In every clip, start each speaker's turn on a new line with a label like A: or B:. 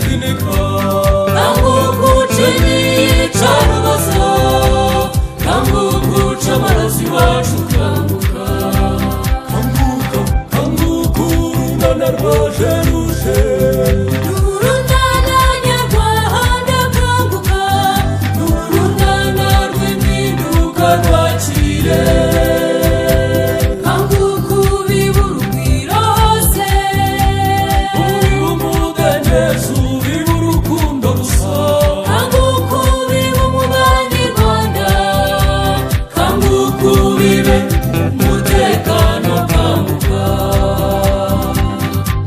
A: Rwisinika. Kanguka ucinyica rubozo, kanguka uca amarozi iwacu, kanguka. Kanguka, kanguka, urunana rwaje ruje. Urunana nyarwanda, kanguka, urunana rw'impinduka rwakire. Kanguka ubibe urugwiro hose, ubibe umudendezo, ubibe urukundo gusa. Kanguka ubibe umubani Rwanda, kanguka ubibe umutekano, kanguka.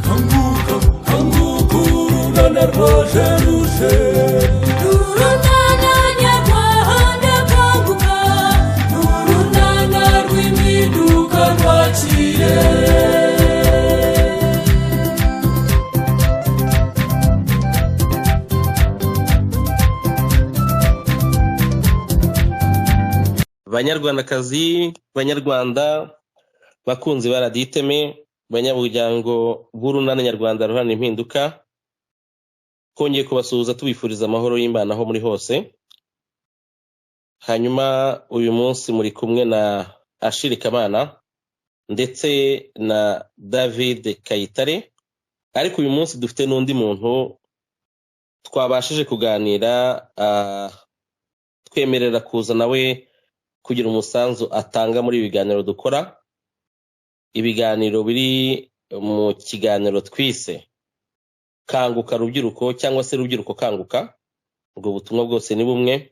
A: Kanguka, kanguka, urunana rwaje ruje. Urunana nyarwanda, kanguka, urunana rw'impinduka rwakire.
B: Banyarwandakazi, Banyarwanda, bakunzi ba Radiyo Iteme, banyamuryango b'Urunana Nyarwanda ruharanira impinduka, twongeye kubasuhuza tubifuriza amahoro y'Imana aho muri hose. Hanyuma uyu munsi muri kumwe na Ashiri Kamana ndetse na David Kayitare, ariko uyu munsi dufite n'undi muntu twabashije kuganira, twemerera kuza nawe kugira umusanzu atanga muri ibi biganiro dukora, ibiganiro biri mu kiganiro twise Kanguka Rubyiruko cyangwa se Rubyiruko Kanguka. Ubwo butumwa bwose ni bumwe.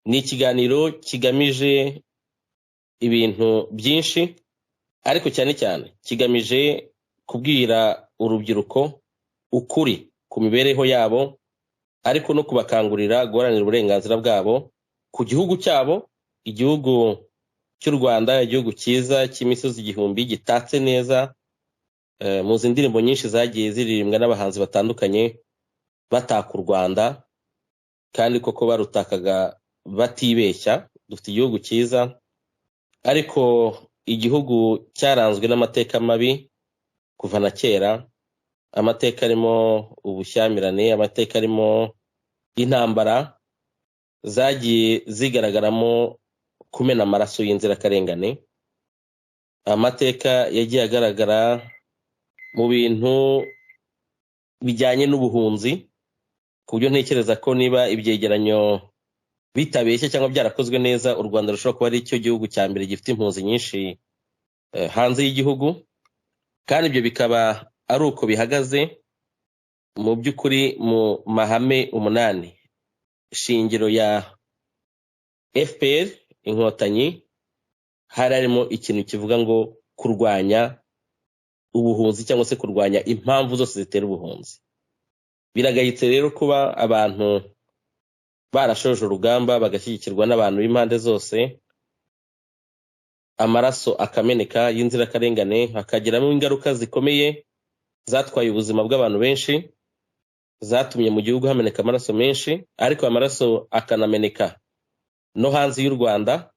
B: Ni ikiganiro kigamije ibintu byinshi, ariko cyane cyane kigamije kubwira urubyiruko ukuri ku mibereho yabo, ariko no kubakangurira guharanira uburenganzira bwabo ku gihugu cyabo, igihugu cy'u Rwanda, igihugu cyiza cy'imisozi igihumbi gitatse neza. Muzi indirimbo nyinshi zagiye ziririmbwa n'abahanzi batandukanye bataka u Rwanda, kandi koko barutakaga batibeshya. Dufite igihugu cyiza, ariko igihugu cyaranzwe n'amateka mabi kuva na kera, amateka arimo ubushyamirane, amateka arimo intambara zagiye zigaragaramo kumena amaraso y'inzirakarengane, amateka yagiye agaragara mu bintu bijyanye n'ubuhunzi, ku buryo ntekereza ko niba ibyegeranyo bitabeshye cyangwa byarakozwe neza, u Rwanda rushobora kuba ari cyo gihugu cya mbere gifite impunzi nyinshi hanze y'igihugu, kandi ibyo bikaba ari uko bihagaze mu by'ukuri mu mahame 8 shingiro ya FPR Inkotanyi, hari harimo ikintu kivuga ngo kurwanya ubuhunzi cyangwa se kurwanya impamvu zose zitera ubuhunzi. Biragayitse rero kuba abantu barashoje urugamba bagashyigikirwa n'abantu b'impande zose, amaraso akameneka y'inzirakarengane, hakagiramo ingaruka zikomeye zatwaye ubuzima bw'abantu benshi, zatumye mu gihugu hameneka amaraso menshi, ariko amaraso akanameneka no hanze y'u Rwanda,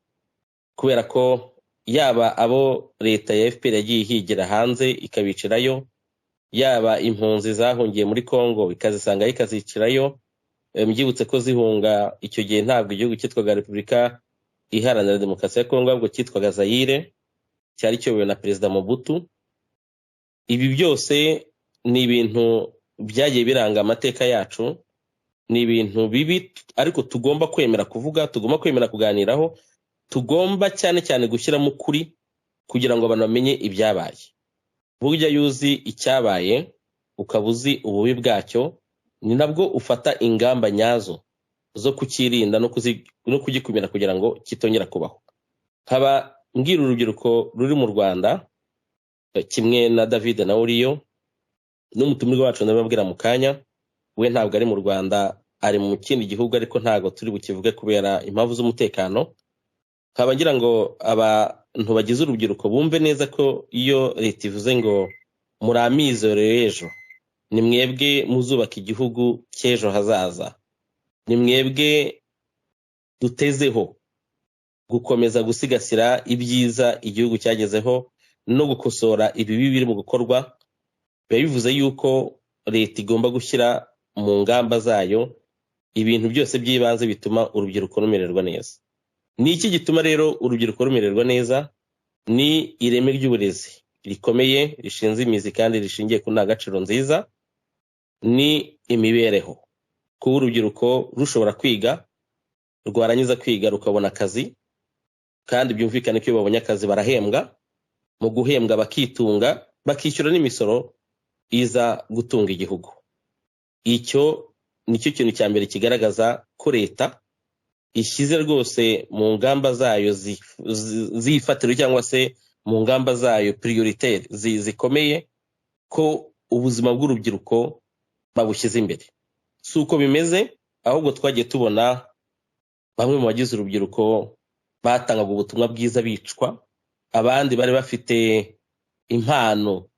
B: kubera ko yaba abo leta ya FPR yagiye ihigira hanze ikabicirayo, yaba impunzi zahungiye muri Congo ikazisangayo ikazicirayo. Mbyibutse ko zihunga icyo gihe ntabwo igihugu cyitwaga Repubulika Iharanira Demokarasi ya Congo, ahubwo cyitwaga Zaire, cyari kiyobowe na Perezida Mobutu. Ibi byose ni ibintu byagiye biranga amateka yacu, ni ibintu bibi ariko tugomba kwemera kuvuga, tugomba kwemera kuganiraho, tugomba cyane cyane gushyiramo ukuri kugira ngo abantu bamenye ibyabaye. Burya iyo uzi icyabaye ukaba uzi ububi bwacyo, ni nabwo ufata ingamba nyazo zo kukirinda no kugikumira kugira ngo kitongera kubaho. Nkaba mbwira urubyiruko ruri mu Rwanda kimwe na David na Uriyo n'umutumirwa wacu ndababwira mu kanya, we ntabwo ari mu Rwanda, ari mu kindi gihugu, ariko ntabwo turi bukivuge kubera impamvu z'umutekano. Nkaba ngira ngo abantu bagize urubyiruko bumve neza ko iyo leta ivuze ngo muri amizero y'ejo, ni mwebwe muzubaka igihugu cy'ejo hazaza, ni mwebwe dutezeho gukomeza gusigasira ibyiza igihugu cyagezeho no gukosora ibibi biri mu gukorwa. Biba bivuze yuko leta igomba gushyira mu ngamba zayo ibintu byose by'ibanze bituma urubyiruko rumererwa neza. Ni iki gituma rero urubyiruko rumererwa neza? Ni ireme ry'uburezi rikomeye, rishinze imizi kandi rishingiye ku ndangagaciro nziza. Ni imibereho, kuba urubyiruko rushobora kwiga, rwarangiza kwiga rukabona akazi, kandi byumvikane ko iyo babonye akazi barahembwa, mu guhembwa bakitunga, bakishyura n'imisoro iza gutunga igihugu. Icyo nicyo kintu cya mbere kigaragaza ko leta ishyize rwose mu ngamba zayo z'ifatiro, cyangwa se mu ngamba zayo prioritaire zikomeye, ko ubuzima bw'urubyiruko babushyize imbere. Si uko bimeze, ahubwo twagiye tubona bamwe mu bagize urubyiruko batangaga ubutumwa bwiza bicwa, abandi bari bafite impano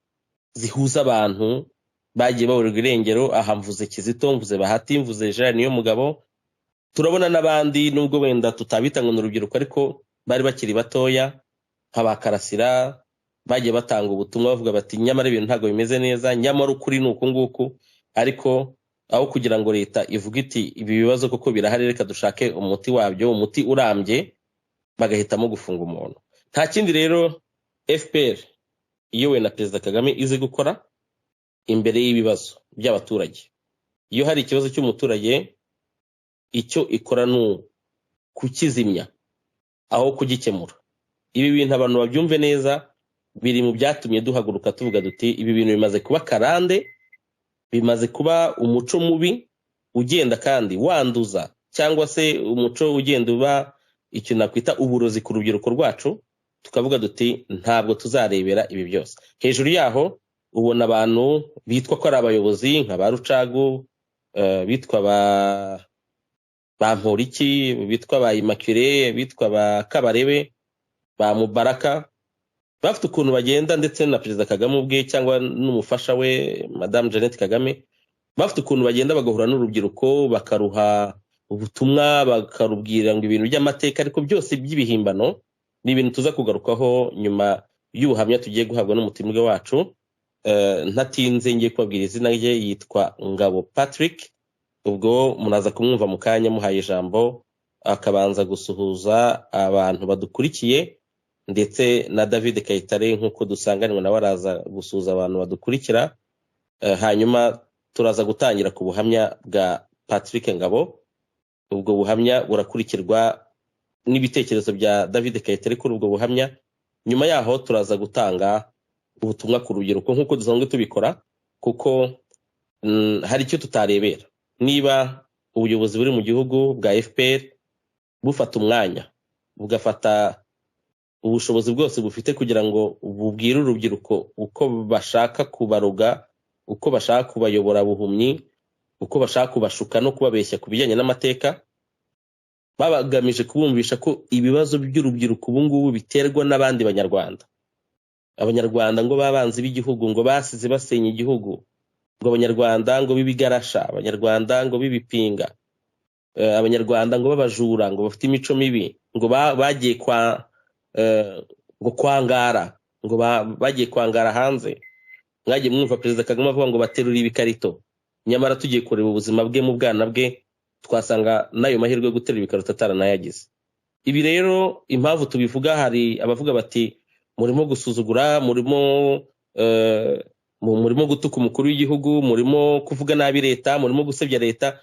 B: zihuza abantu bagiye baburirwa irengero. Aha mvuze Kizito, mvuze Bahati, mvuze Gerard Niyomugabo, turabona n'abandi nubwo wenda tutabita ngo ni urubyiruko ariko bari bakiri batoya nka ba Karasira, bagiye batanga ubutumwa bavuga bati nyamara ibintu ntabwo bimeze neza, nyamara ukuri ni uku nguku. Ariko aho kugira ngo leta ivuge iti ibi bibazo koko birahari, reka dushake umuti wabyo, umuti urambye, bagahitamo gufunga umuntu. Nta kindi rero FPR iyobowe na Perezida Kagame izi gukora imbere y'ibibazo by'abaturage. Iyo hari ikibazo cy'umuturage, icyo ikora ni kukizimya aho kugikemura. Ibi bintu abantu babyumve neza, biri mu byatumye duhaguruka tuvuga duti ibi bintu bimaze kuba karande, bimaze kuba umuco mubi ugenda kandi wanduza, cyangwa se umuco ugenda uba icyo nakwita uburozi ku rubyiruko rwacu. Tukavuga duti ntabwo tuzarebera ibi byose. Hejuru yaho ubona abantu bitwa ko ari abayobozi nka ba Rucagu, bitwa ba Mporiki, bitwa ba Immaculée, bitwa ba Kabarebe, ba Mubaraka, bafite ukuntu bagenda, ndetse na Perezida Kagame ubwe cyangwa n'umufasha we Madame Jeannette Kagame, bafite ukuntu bagenda bagahura n'urubyiruko, bakaruha ubutumwa, bakarubwira ngo ibintu by'amateka, ariko byose by'ibihimbano. Ni ibintu tuza kugarukaho nyuma y'ubuhamya tugiye guhabwa n'umutumirwa wacu. Ntatinze ngiye kubabwira izina rye, yitwa Ngabo Patrick. Ubwo munaza kumwumva mu kanya muhaye ijambo, akabanza gusuhuza abantu badukurikiye, ndetse na David Kayitare nk'uko dusanganwe nawe araza gusuhuza abantu badukurikira. Hanyuma turaza gutangira ku buhamya bwa Patrick Ngabo. Ubwo buhamya burakurikirwa n'ibitekerezo bya David Kayitare kuri ubwo buhamya. Nyuma yaho turaza gutanga ubutumwa ku rubyiruko nk'uko dusanzwe tubikora, kuko hari icyo tutarebera. Niba ubuyobozi buri mu gihugu bwa FPR bufata umwanya, bugafata ubushobozi bwose bufite kugira ngo bubwire urubyiruko uko bashaka kubaroga, uko bashaka kubayobora buhumyi, uko bashaka kubashuka no kubabeshya ku bijyanye n'amateka, babagamije kubumvisha ko ibibazo by'urubyiruko ubu ngubu biterwa n'abandi Banyarwanda. Abanyarwanda ngo babanzi b'igihugu, ngo basize basenya igihugu, ngo Abanyarwanda ngo b'ibigarasha, Abanyarwanda ngo b'ibipinga, Abanyarwanda ngo b'abajura, ngo bafite imico mibi, ngo bagiye kwa ngo kwangara, ngo bagiye kwangara hanze. Mwagiye mwumva Perezida Kagame avuga ngo baterura ibikarito, nyamara tugiye kureba ubuzima bwe mu bwana bwe twasanga n'ayo mahirwe yo guterura ibikarito ataranayagize. Ibi rero impamvu tubivuga, hari abavuga bati murimo gusuzugura, murimo gutuka umukuru w'igihugu, murimo kuvuga nabi leta, murimo gusebya leta.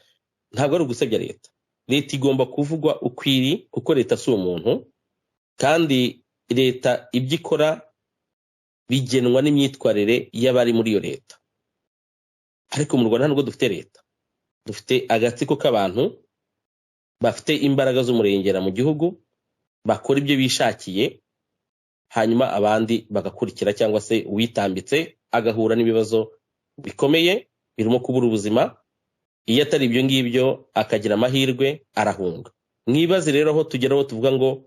B: Ntabwo ari ugusebya leta. Leta igomba kuvugwa ukwiri, kuko leta si umuntu, kandi leta ibyo ikora bigenwa n'imyitwarire y'abari muri iyo leta. Ariko mu Rwanda ntabwo dufite leta, dufite agatsiko k'abantu bafite imbaraga z'umurengera mu gihugu, bakora ibyo bishakiye, hanyuma abandi bagakurikira, cyangwa se uwitambitse agahura n'ibibazo bikomeye birimo kubura ubuzima. Iyo atari ibyo ngibyo akagira amahirwe arahunga. Mwibaze rero aho tugeraho tuvuga ngo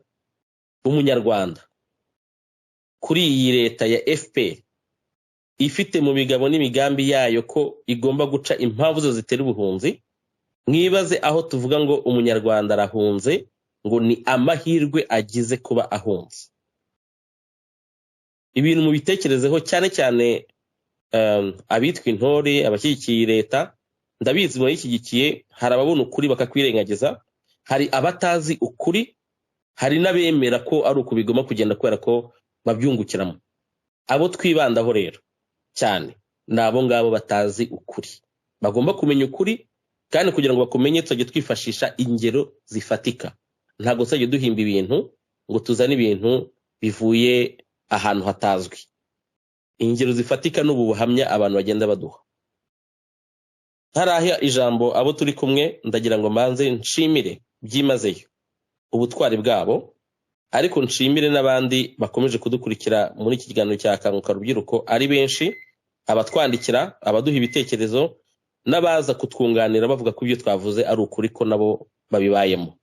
B: umunyarwanda kuri iyi leta ya FPR ifite mu migabo n'imigambi yayo ko igomba guca impamvu zose zitera ubuhunzi, mwibaze aho tuvuga ngo umunyarwanda arahunze, ngo ni amahirwe agize kuba ahunze. Ibintu mubitekerezeho cyane cyane abitwa intore, abashyigikiye leta, Ndabizi murayishyigikiye, hari ababona ukuri bakakwirengagiza, hari abatazi ukuri, hari n'abemera ko ari uku bigomba kugenda kubera ko babyungukiramo. Abo twibandaho rero cyane ni abo ngabo batazi ukuri, bagomba kumenya ukuri, kandi kugira ngo bakumenye tujye twifashisha ingero zifatika. Ntabwo tuzajya duhimba ibintu ngo tuzane ibintu bivuye ahantu hatazwi. Ingero zifatika n'ubu buhamya abantu bagenda baduha. Ntaraha ijambo abo turi kumwe, ndagira ngo mbanze nshimire byimazeyo ubutwari bwabo, ariko nshimire n'abandi bakomeje kudukurikira muri iki kiganiro cya Kanguka Rubyiruko ari benshi, abatwandikira, abaduha ibitekerezo, n'abaza kutwunganira bavuga ko ibyo twavuze ari ukuri ko nabo babibayemo.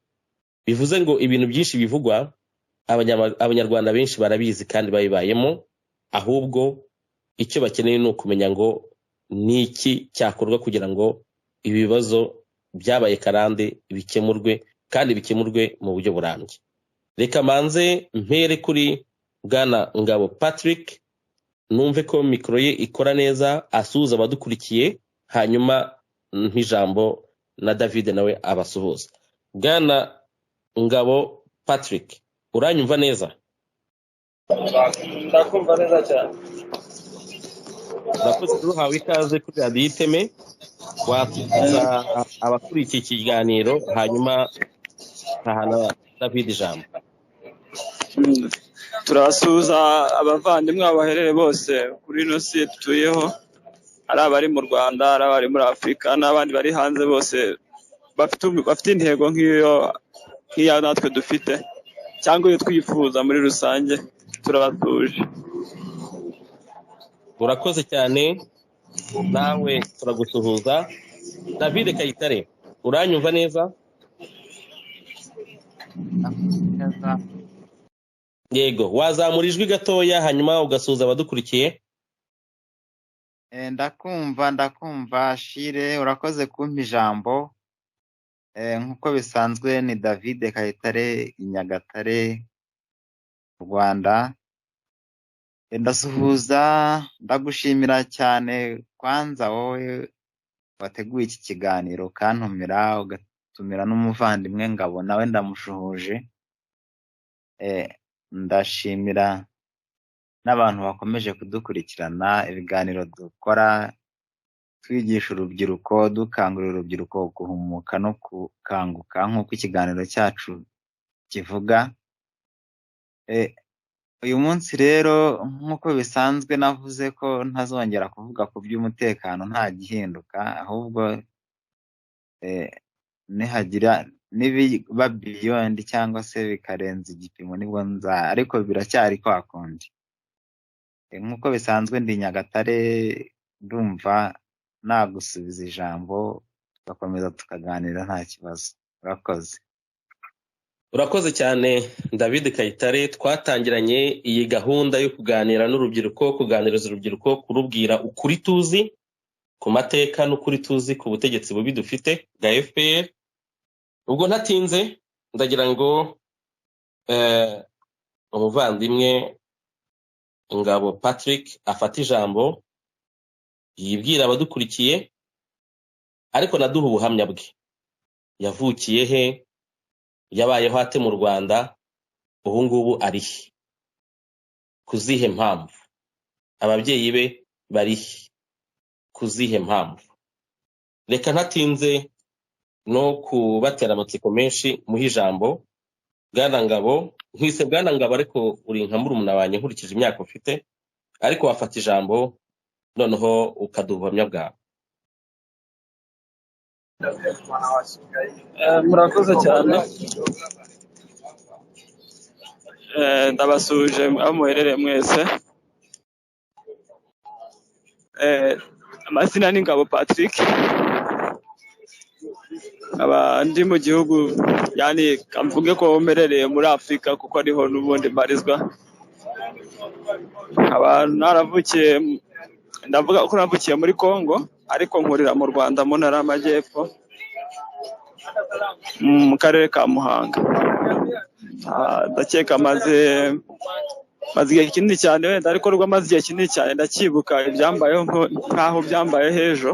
B: Bivuze ngo ibintu byinshi bivugwa abanyarwanda benshi barabizi kandi babibayemo, ahubwo icyo bakeneye ni ukumenya ngo ni iki cyakorwa kugira ngo ibibazo byabaye karande bikemurwe, kandi bikemurwe mu buryo burambye. Reka manze mpere kuri Bwana Ngabo Patrick, numve ko mikoro ye ikora neza, asuhuza abadukurikiye, hanyuma nk'ijambo na David nawe abasuhuza. Bwana Ngabo Patrick, uranyumva neza?
C: Ndakumva neza cyane.
B: Urakoze, duhawe ikaze kuri Radiyo Iteme, wasuhuza abakurikiye iki kiganiro, hanyuma nkahana David ijambo.
C: Turasuhuza abavandimwe aho baherereye bose kuri ino si dutuyeho, ari abari mu Rwanda, ari abari muri Afurika n'abandi bari hanze bose bafite intego nk'iyo nk'iya natwe dufite cyangwa iyo twifuza muri rusange, turabatuje.
B: Urakoze cyane, nawe turagusuhuza. David Kayitare, uranyumva neza? Yego, wazamura ijwi gatoya hanyuma ugasuhuza abadukurikiye.
D: Ndakumva Shire, urakoze kumpa ijambo. Nk'uko bisanzwe ni David Kayitare i Nyagatare, Rwanda. Ndasuhuza, ndagushimira cyane kwanza wowe wateguye iki kiganiro ukantumira, ugatumira n'umuvandimwe Ngabo, nawe ndamushuhuje. Ndashimira n'abantu bakomeje kudukurikirana ibiganiro dukora twigisha urubyiruko, dukangurira urubyiruko guhumuka no gukanguka nk'uko ikiganiro cyacu kivuga. Uyu munsi rero nk'uko bisanzwe navuze ko ntazongera kuvuga ku by'umutekano nta gihinduka, ahubwo nihagira nibiba beyond cyangwa se bikarenza igipimo nibwo nza, ariko biracyari kwa kundi. Nk'uko bisanzwe ndi Nyagatare, ndumva nagusubiza ijambo tugakomeza tukaganira nta kibazo. Urakoze.
B: Urakoze cyane David Kayitare. Twatangiranye iyi gahunda yo kuganira n'urubyiruko, kuganiriza urubyiruko, kurubwira ukuri tuzi ku mateka n'ukuri tuzi ku butegetsi bubi dufite bwa FPR. Ubwo ntatinze ndagira ngo umuvandimwe Ngabo Patrick afate ijambo yibwira abadukurikiye, ariko naduha ubuhamya bwe. Yavukiye he? Yabayeho ate mu Rwanda? Ubu ngubu ari he? Kuzihe mpamvu? Ababyeyi be bari he? Kuzihe mpamvu? Reka ntatinze no kubatera amatsiko menshi, muhe ijambo Bwana Ngabo. Nkwise Bwana Ngabo ariko uri nka murumuna wanjye nkurikije imyaka ufite, ariko wafata ijambo noneho ukaduha ubuhamya bwawe.
C: Murakoze cyane. Ndabasuhuje aho muherereye mwese. Amazina ni Ngabo Patrick, nkaba ndi mu gihugu, yani mvuge ko mperereye muri Afurika kuko ariho n'ubundi mbarizwa. Nkaba naravukiye, ndavuga ko navukiye muri Congo, ariko nkurira mu Rwanda mu ntara y'Amajyepfo mu karere ka Muhanga. Ndakeka maze igihe kinini cyane wenda, ariko rwo maze igihe kinini cyane ndacyibuka ibyambayeho nkaho byambayeho ejo.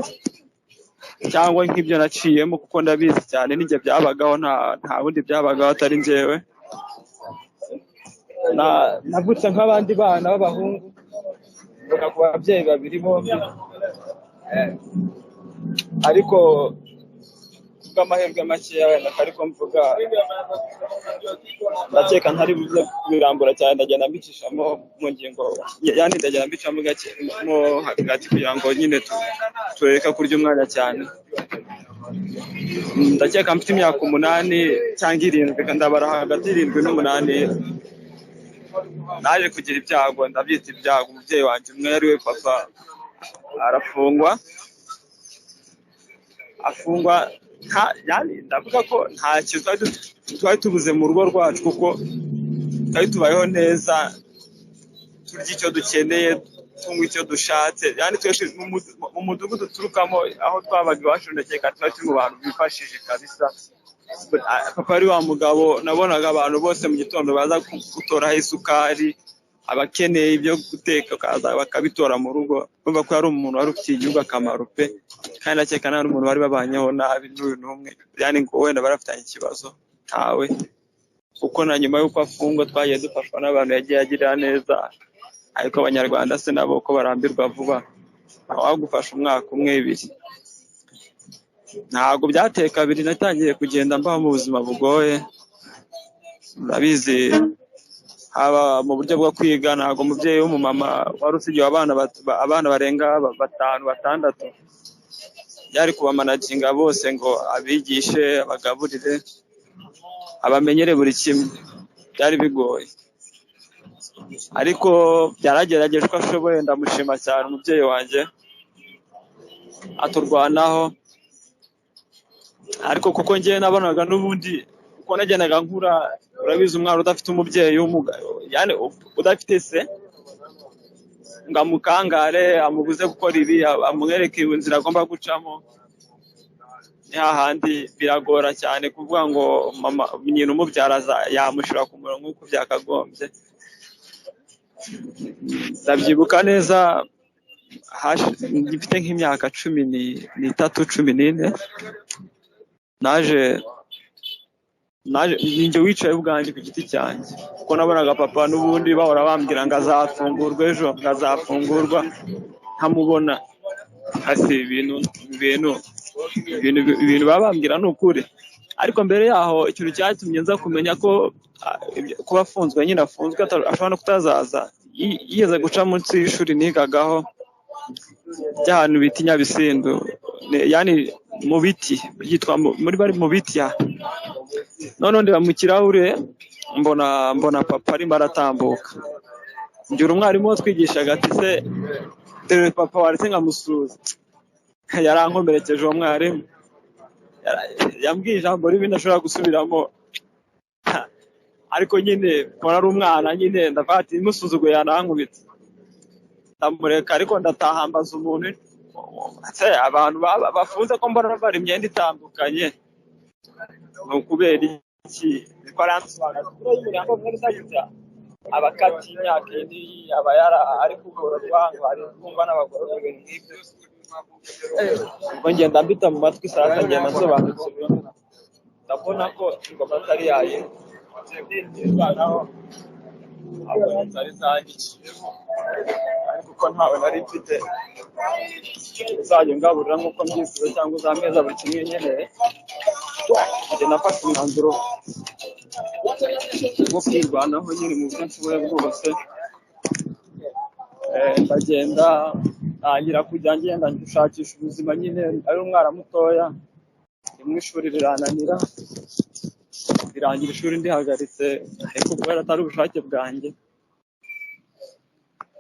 C: Cyangwa nk'ibyo naciyemo, kuko ndabizi cyane n'ijye byabagaho, nta bundi byabagaho atari njyewe. Navutse nk'abandi bana b'abahungu, mvuka ku babyeyi babiri bombi, ariko kubw'amahirwe makeya wenda ariko mvuga, ndakeka ntari buze kubirambura cyane, ndagenda mbicishamo mu ngingo, yani ndagenda mbicamo gake mo hagati kugira ngo nyine tureke kurya umwanya cyane. Ndakeka mfite imyaka 8 cyangwa 7, ndabara hagati y'7 n'8, naje kugira ibyago, ndabyita ibyago. Umubyeyi wanjye umwe ari we papa arafungwa, afungwa nta, yani ndavuga ko nta kintu twari tubuze mu rugo rwacu, kuko twari tubayeho neza, turya icyo dukeneye, tunywa icyo dushatse. Yani twese mu mudugudu turukamo aho twabaga iwacu, ndakeka twari turi mu bantu bifashije kabisa. Papa ari wa mugabo nabonaga abantu bose mu gitondo baza gutoraho isukari, abakeneye ibyo guteka bakaza bakabitora mu rugo. Urumva ko yari umuntu wari ufitiye igihugu akamaro pe, kandi ndakeka nta n'umuntu bari babanyeho nabi n'uyu n'umwe, yani ngo wenda barafitanye ikibazo, ntawe. Kuko na nyuma y'uko afungwa twagiye dufashwa n'abantu yagiye agirira neza. Ariko Abanyarwanda se nabo ko barambirwa vuba, ntawagufasha umwaka umwe, ibiri. Ntabwo byateye kabiri natangiye kugenda mbaho mu buzima bugoye, urabizi, haba mu buryo bwo kwiga. Ntabwo umubyeyi w'umumama wari usigiwe abana barenga batanu, batandatu, yari kubamanaginga bose ngo abigishe, abagaburire, abamenyere buri kimwe, byari bigoye. Ariko byaragerageje uko ashoboye, ndamushima cyane umubyeyi wanjye, aturwanaho. Ariko kuko njyewe nabonaga n'ubundi uko nagendaga nkura, urabizi, umwana udafite umubyeyi yani udafite se ngo amukangare, amubuze gukora ibi, amwereke inzira agomba gucamo, ni hahandi biragora cyane kuvuga ngo mama nyina umubyara yamushyira ku murongo nk'uko byakagombye. Ndabyibuka neza, ngifite nk'imyaka 13, 14, naje ninjye wicaye ubwanjye ku giti cyanjye, kuko nabonaga papa n'ubundi bahora bambwira ngo azafungurwa ejo, ngo azafungurwa, ntamubona. Hasi ibintu baba bambwira ni ukuri. Ariko mbere yaho, ikintu cyatumye nza kumenya ko kuba afunzwe nyine afunzwe, ashobora no kutazaza, yigeze guca munsi y'ishuri nigagaho ry'ahantu bita i Nyabisindu, yani mu biti byitwa muri bari mu biti ya. Noneho ndeba mu kirahure, mbona papa arimo aratambuka. Ngira umwarimu watwigishaga ati: "Se dore papa, waretse nkamusuhuza?" Yarankomerekeje uwo mwarimu. Yambwiye ijambo ribi ntashobora gusubiramo, ariko nyine mbona ari umwana nyine, ndavuga ati musuzuguye yanankubita, ndamureka. Ariko ndataha, mbaza umuntu: "Se abantu bafunze ko mbona bambara imyenda itandukanye, ni ukubera iki?" Niko aransobanurira ati: "Buriya umuntu yambaye umwenda udahita aba akatiye imyaka iyi n'iyi, aba yara ari kugororwa, ngo ari imfungwa n'abagororwa," ibintu nk'ibyo. Ubwo ngenda mbita mu matwi, sasa ngenda nsobanukirwa, ndabona ko ingoma atari yayindi nirwanaho, ahubwo zari zanyiciyemo. Ariko uko ntawe nari mfite uzajya ungaburira nk'uko mbyifuza cyangwa uzameza buri kimwe nkeneye, njye nafashe umwanzuro wo kwirwanaho nyine mu buryo nshoboye bwose. Ndagenda ntangira kujya ngenda gushakisha ubuzima nyine, ari umwana mutoya. Rimwe ishuri rirananira, birangira ishuri ndihagaritse, ariko kubera atari ubushake bwanjye,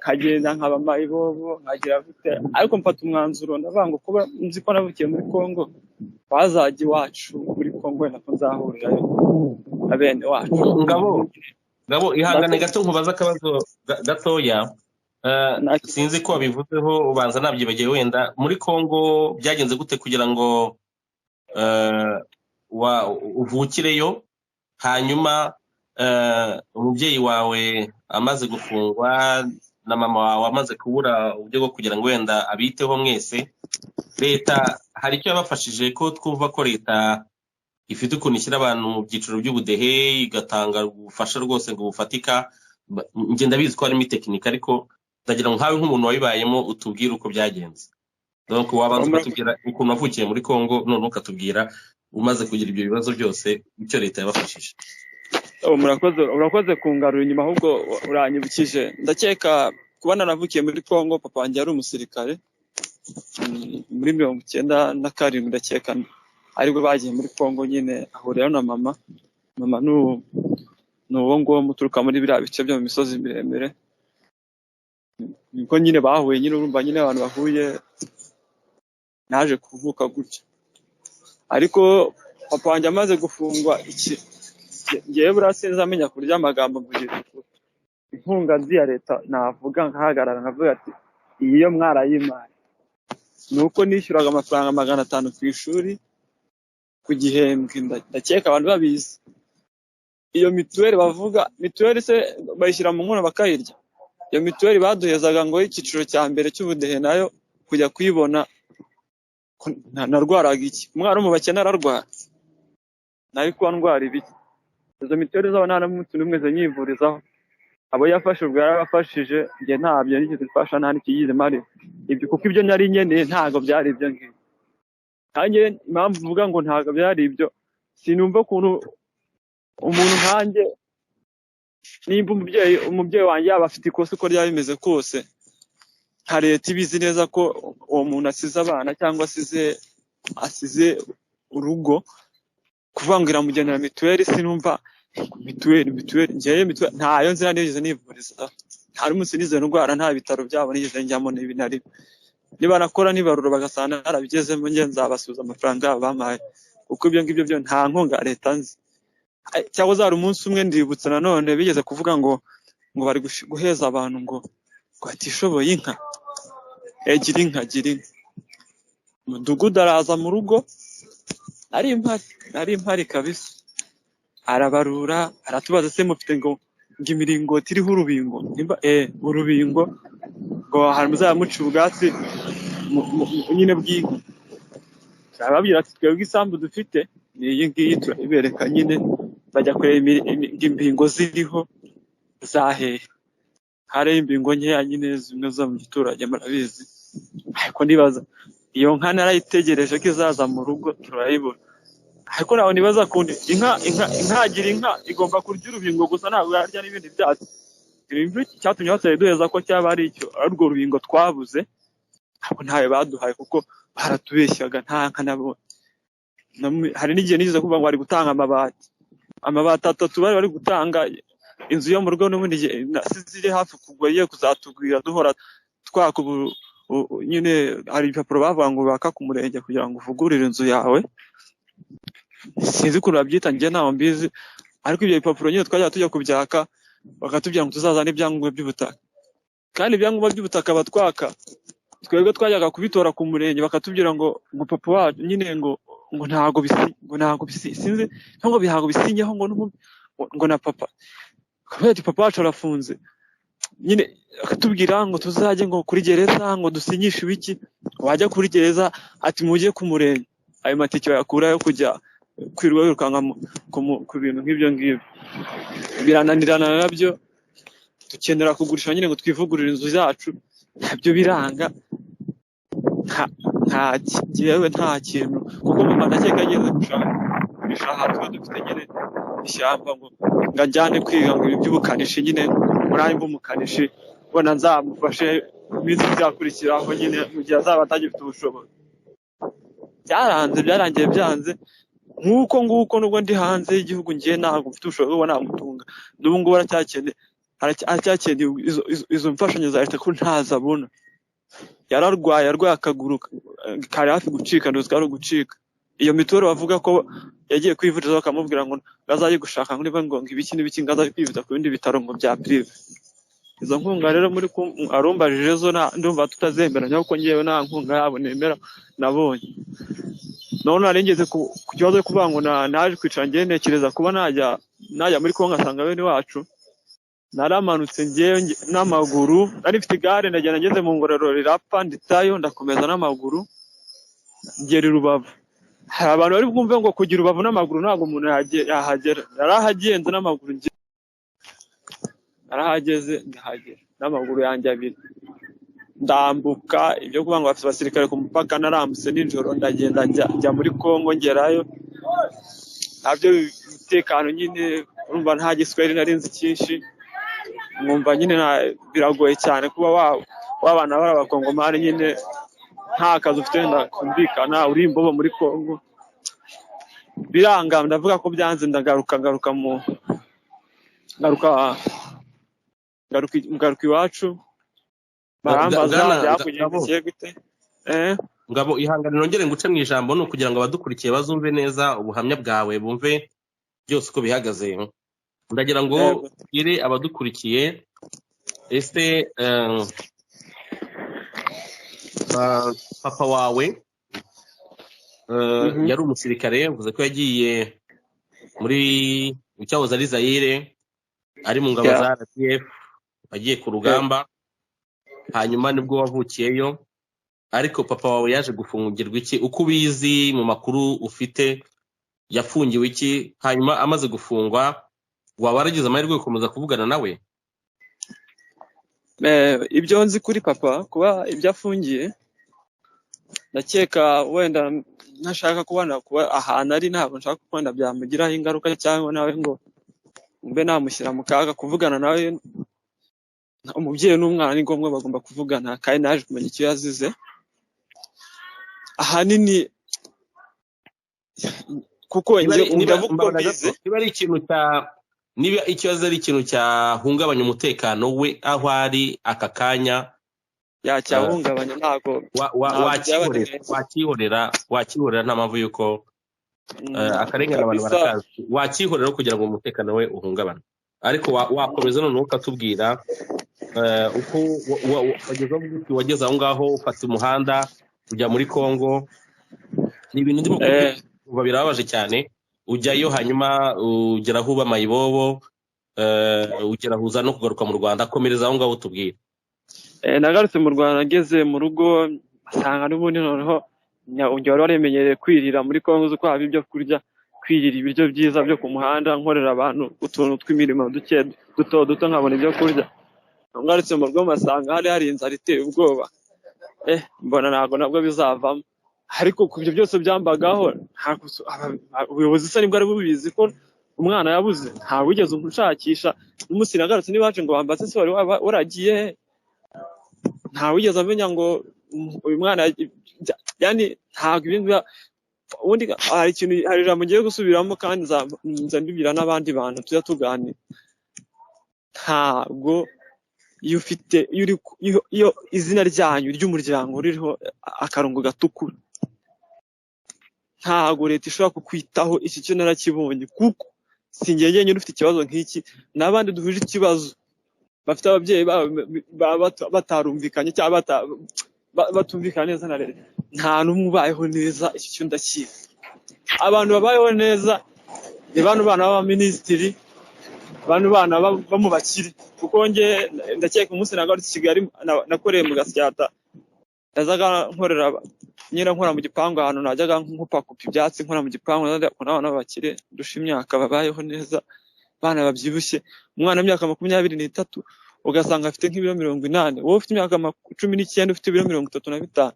C: nkagenda nkaba mayibobo, nkagira gute. Ariko mfata umwanzuro, ndavuga ngo kuba nzi ko navukiye muri Congo, bazajya iwacu muri Congo wenda ko nzahurirayo na bene wacu.
B: Ngabo, Ngabo, ihangane gato nkubaze akabazo gatoya. Sinzi ko wabivuzeho, ubanza nabyibagiwe wenda. Muri Congo byagenze gute kugira ngo uvukireyo, hanyuma umubyeyi wawe amaze gufungwa na mama wawe amaze kubura uburyo bwo kugira ngo wenda abiteho mwese, leta hari icyo yabafashije? Ko twumva ko leta ifite ukuntu ishyira abantu mu byiciro by'ubudehe, igatanga ubufasha rwose ngo bufatika. Njye ndabizi ko harimo itekinika, ariko ndagira ngo nkawe nk'umuntu wabibayemo utubwire uko byagenze. Donc wabanza ukatubwira ukuntu wavukiye muri Congo, none ukatubwira umaze kugira ibyo bibazo byose icyo leta yabafashije.
C: Oh, murakoze, urakoze kungarura inyuma, ahubwo uranyibukije. Ndakeka kuba naravukiye muri Congo, papa wanjye yari umusirikare muri 97, ndakeka aribwo bagiye muri Congo nyine, ahurirayo na mama. Mama ni uwo nguwo muturuka muri biriya bice byo mu misozi miremire, niko nyine bahuye nyine, urumva nyine abantu bahuye, naje kuvuka gutyo. Ariko papa wanjye amaze gufungwa, iki ngewe buriya sinzamenya kurya amagambo mvugira ukuri. Inkunga nzi ya leta navuga nkahagarara nkavuga ati iyi yo mwarayimpaye, ni uko nishyuraga amafaranga 500 ku ishuri ku gihembwe. Ndakeka abantu babizi. Iyo mituweli bavuga, mituweli se bayishyira mu nkono bakayirya? Iyo mituweli baduhezaga ngo icyiciro cya mbere cy'ubudehe, nayo kujya kuyibona narwaraga iki? Umwana wo mu bakene ararwara, nayo kuba ndwara ibiki? Izo mituweli zabo nta n'umunsi n'umwe nyivurizaho. Abo yafashe ubwo yarabafashije, njye ntabyo nigeze mfasha, nta n'ikigize mari ibyo, kuko ibyo nari nkeneye ntabwo byari ibyo ngibyo. Nanjye impamvu mvuga ngo ntabwo byari ibyo, sinumva ukuntu umuntu nkanjye, nimba umubyeyi wanjye yaba afite ikosa uko ryaba rimeze kose, nka leta ibizi neza ko uwo muntu asize abana cyangwa asize urugo, kuvuga ngo iramugenera mituweli, sinumva mituweli. Mituweli njyewe mituweli ntayo nzi, nigeze nivuriza, nta n'umunsi nigeze ndwara, nta bitaro byabo nigeze njyamo n'ibi na rimwe. Niba nakora n'ibarura bagasanga narabigezemo, njye nzabasubiza amafaranga yabo bampaye, kuko ibyo ngibyo byo nta nkunga ya leta nzi. Cyangwa zari umunsi umwe ndibutsa nanone bigeze kuvuga ngo bari guheza abantu ngo batishoboye inka, gira inka, gira inka. Umudugudu araza mu rugo, nari impari kabisa, arabarura, aratubaza se mufite ngo imiringoti iriho urubingo, nimba urubingo ngo hari muzamuca ubwatsi nyine bw'inka. Arababwira ati twebwe isambu dufite ni iyi ngiyi, turayibereka nyine. Bajya kureba imbingo ziriho zahehe, hari imbingo nkeya nyine zimwe zo mu giturage murabizi. Ariko ndibaza iyo nka narayitegereje ko izaza mu rugo turayibura. Ariko nawe nibaza kundi inka inkagira inka igomba kurya urubingo gusa, ntabwo yarya n'ibindi byatsi. Icyatumye batayiduheza ko cyaba ari icyo, ari urwo rubingo twabuze, ntabwo ntayo baduhaye kuko baratubeshyaga, nta nka nabonye. Hari n'igihe nigeze kuvuga ngo bari gutanga amabati 3 bari gutanga, inzu yo mu rugo n'ubundi ziri hafi kugwa, igiye kuzatugwira, duhora twaka nyine. Hari ibipapuro bavuga ngo baka ku murenge kugira ngo uvugurure inzu yawe, sinzi ukuntu babyita, njye ntaho mbizi, ariko ibyo bipapuro nyine twajya tujya kubyaka bakatubwira ngo tuzazane ibyangombwa by'ubutaka, kandi ibyangombwa by'ubutaka batwaka twebwe twajyaga kubitora ku murenge, bakatubwira ngo papa wacu nyine ngo ntago ngo ntago sinzi ngo bihago bisinyeho ngo ngo na papa, ati papa wacu arafunze nyine, akatubwira ngo tuzajye ngo kuri gereza ngo dusinyishe ibiki, wajya kuri gereza ati mujye ku murenge. Ayo matike bayakurayo kujya kwirirwa wirukanka ku bintu nk'ibyo ngibyo, birananirana nabyo. Dukenera kugurisha nyine ngo twivugurure inzu zacu, nabyo biranga. Nta nta kintu, kuko mama ndakeka ageze gushaka ahantu dufite nyine ishyamba ngo ajyane kwiga ngo ibi by'ubukanishi nyine, murambe umukanishi ubona nzamufashe iminsi izakurikiraho nyine mu gihe azaba atagifite ubushobozi. Byarangiye byanze nk'uko nguko, nubwo ndi hanze y'igihugu ngiye ntabwo mfite ubushobozi bwo namutunga, n'ubu ngubu aracyakeneye izo mfashanyo za leta ko ntazo abona. Yararwaye, arwaye akaguru kari hafi gucika, ntuzi kari gucika. Iyo mituweli bavuga ko yagiye kwivuriza bakamubwira ngo azajye gushaka ngo niba ngo ibiki n'ibiki ngo azajye kwivuza ku bindi bitaro ngo bya prive. Izo nkunga rero muri arumbajije zo ndumva tutazemeranya, kuko ngewe nta nkunga yabo nemera nabonye. None nari ngeze ku kibazo cyo kuvuga ngo naje kwicara ngiye ntekereza kuba najya muri Kongo ngasanga bene wacu, Naramanutse ngewe n'amaguru, nari mfite igare, ndagenda ngeze mu Ngororero rirapfa, nditayo, ndakomeza n'amaguru ngera i Rubavu. Hari abantu bari bwumve ngo kugira Rubavu n'amaguru ntabwo umuntu yahagera. Narahagenze n'amaguru, narahageze, ndahagera n'amaguru yanjye abiri, ndambuka. Ibyo kuvuga ngo bafite abasirikare ku mupaka, narambutse nijoro, ndagenda njya muri Kongo, ngerayo nabyo umutekano nyine, urumva nta giswahili nari nzi cyinshi, mwumva nyine biragoye cyane kuba wabana bari abakongomani nyine nta kazi ufite wenda kumvikana, uri imbobo muri Kongo. Biranga, ndavuga ko byanze, ndagaruka, ngaruka mu ngaruka ngaruka ngaruka iwacu, barambaza
B: Bwana Ngabo,
C: byakugendekeye gute.
B: Ngabo, ihangane nongere nguce mu ijambo, ni ukugira ngo abadukurikiye bazumve neza ubuhamya bwawe, bumve byose uko bihagaze. Ndagira ngo
C: Yego.
B: ubwire abadukurikiye, ese papa wawe yari umusirikare, uvuze ko yagiye muri mu cyahoze ari Zaire, ari mu ngabo za RDF, agiye ku rugamba, hanyuma nibwo wavukiyeyo. Ariko papa wawe yaje gufungirwa iki? Uko ubizi mu makuru ufite, yafungiwe iki? Hanyuma amaze gufungwa, waba waragize amahirwe yo gukomeza kuvugana nawe?
C: Ibyo nzi kuri papa, kuba ibyo afungiye, ndakeka wenda ntashaka kubona kuba ahantu ari, ntabwo nshaka ko wenda byamugiraho ingaruka cyangwa nawe ngo mbe namushyira mu kaga. Kuvugana nawe, umubyeyi n'umwana ni ngombwa, bagomba kuvugana, kandi naje kumenya icyo yazize ahanini, kuko
B: Niba
C: njye
B: ari- niba
C: ndavuga uko
B: mbabara gato,
C: mbizi.
B: Niba ari ikintu cya niba ikibazo ari ikintu cyahungabanya umutekano we aho ari aka kanya,
C: Yacyahungabanya, ntabwo ntabwo byaba ari neza.
B: Wakihorera, nta mpamvu y'uko akarengane abantu
C: Kabisa.
B: barakazi, wakihorera kugira ngo umutekano we uhungabane. Ariko wakomeza noneho ukatubwira uko wageze aho uvuga uti wageze aho ngaho ufata umuhanda ujya muri Kongo. Ni ibintu ndimo kubyumva birababaje cyane. Ujyayo, hanyuma ugera aho uba mayibobo, ugera aho uza no kugaruka mu Rwanda. Komereza aho ngaho utubwire.
C: Nagarutse mu Rwanda, ngeze mu rugo nsanga n'ubundi noneho njye wari warimenyereye kwirira muri Kongo, uzi ko haba ibyo kurya, kwirira ibiryo byiza byo ku muhanda, nkorera abantu utuntu tw'imirimo duke duto duto nkabona ibyo kurya. Ngarutse mu rugo mpasanga hari inzara iteye ubwoba, mbona ntabwo nabwo bizavamo. Ariko ku ibyo byose byambagaho, ntabwo ubuyobozi se nibwo ari bubizi ko umwana yabuze? Ntabwo wigeze unshakisha. N'umunsi nagarutse n'iwacu ngo bambaze se wari waba waragiye he? Ntawe wigeze amenya ngo uyu mwana yani ntabwo ibintu ubundi hari ikintu, hari ijambo ngiye gusubiramo kandi nza mbibwira n'abandi bantu tujya tuganira. Ntabwo iyo ufite iyo uri iyo izina ryanyu ry'umuryango ririho akarongo gatukura, ntabwo leta ishobora kukwitaho. Iki cyo narakibonye, kuko si njye njyenyine ufite ikibazo nk'iki, n'abandi duhuje ikibazo bafite ababyeyi babo batarumvikanye cyangwa batumvikana neza na leta. Nta n'umwe ubayeho neza, iki cyo ndakizi. Abantu babayeho neza ni bano bana b'abaminisitiri, bano bana bo mu bakire, kuko njye ndakeka umunsi nagarutse i Kigali nakoreye mu Gasyata, nazaga nkorera nyine nkora mu gipangu, ahantu najyaga nkupakupa ibyatsi, nkora mu gipangu, najyaga kubona abana b'abakire ndusha imyaka babayeho neza, abana babyibushye. Umwana w'imyaka 23 ugasanga afite nk'ibiro 80, wowe ufite imyaka 19 ufite ibiro 35.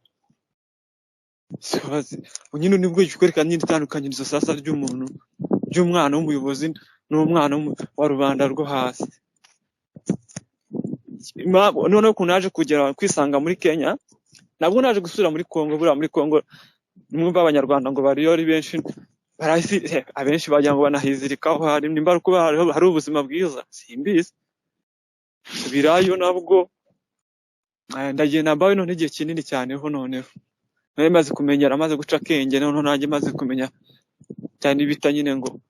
C: Sibazi nyine nibwo ikwereka nyine itandukanyirizo sasa ry'umuntu, ry'umwana w'umuyobozi n'umwana wa rubanda rwo hasi. Noneho ukuntu naje kugera kwisanga muri Kenya, nabwo naje gusubira muri Kongo. Buriya muri Kongo nimwumva abanyarwanda ngo bariyo ari benshi, barahisi abenshi bagira ngo banahizirikaho, hari nimba ari kuba hari ubuzima bwiza, simbizi. Subirayo nabwo, ndagenda mbawe none igihe kinini cyane ho. Noneho nari maze kumenyera, maze guca akenge, noneho nanjye maze kumenya cyane bita nyine ngo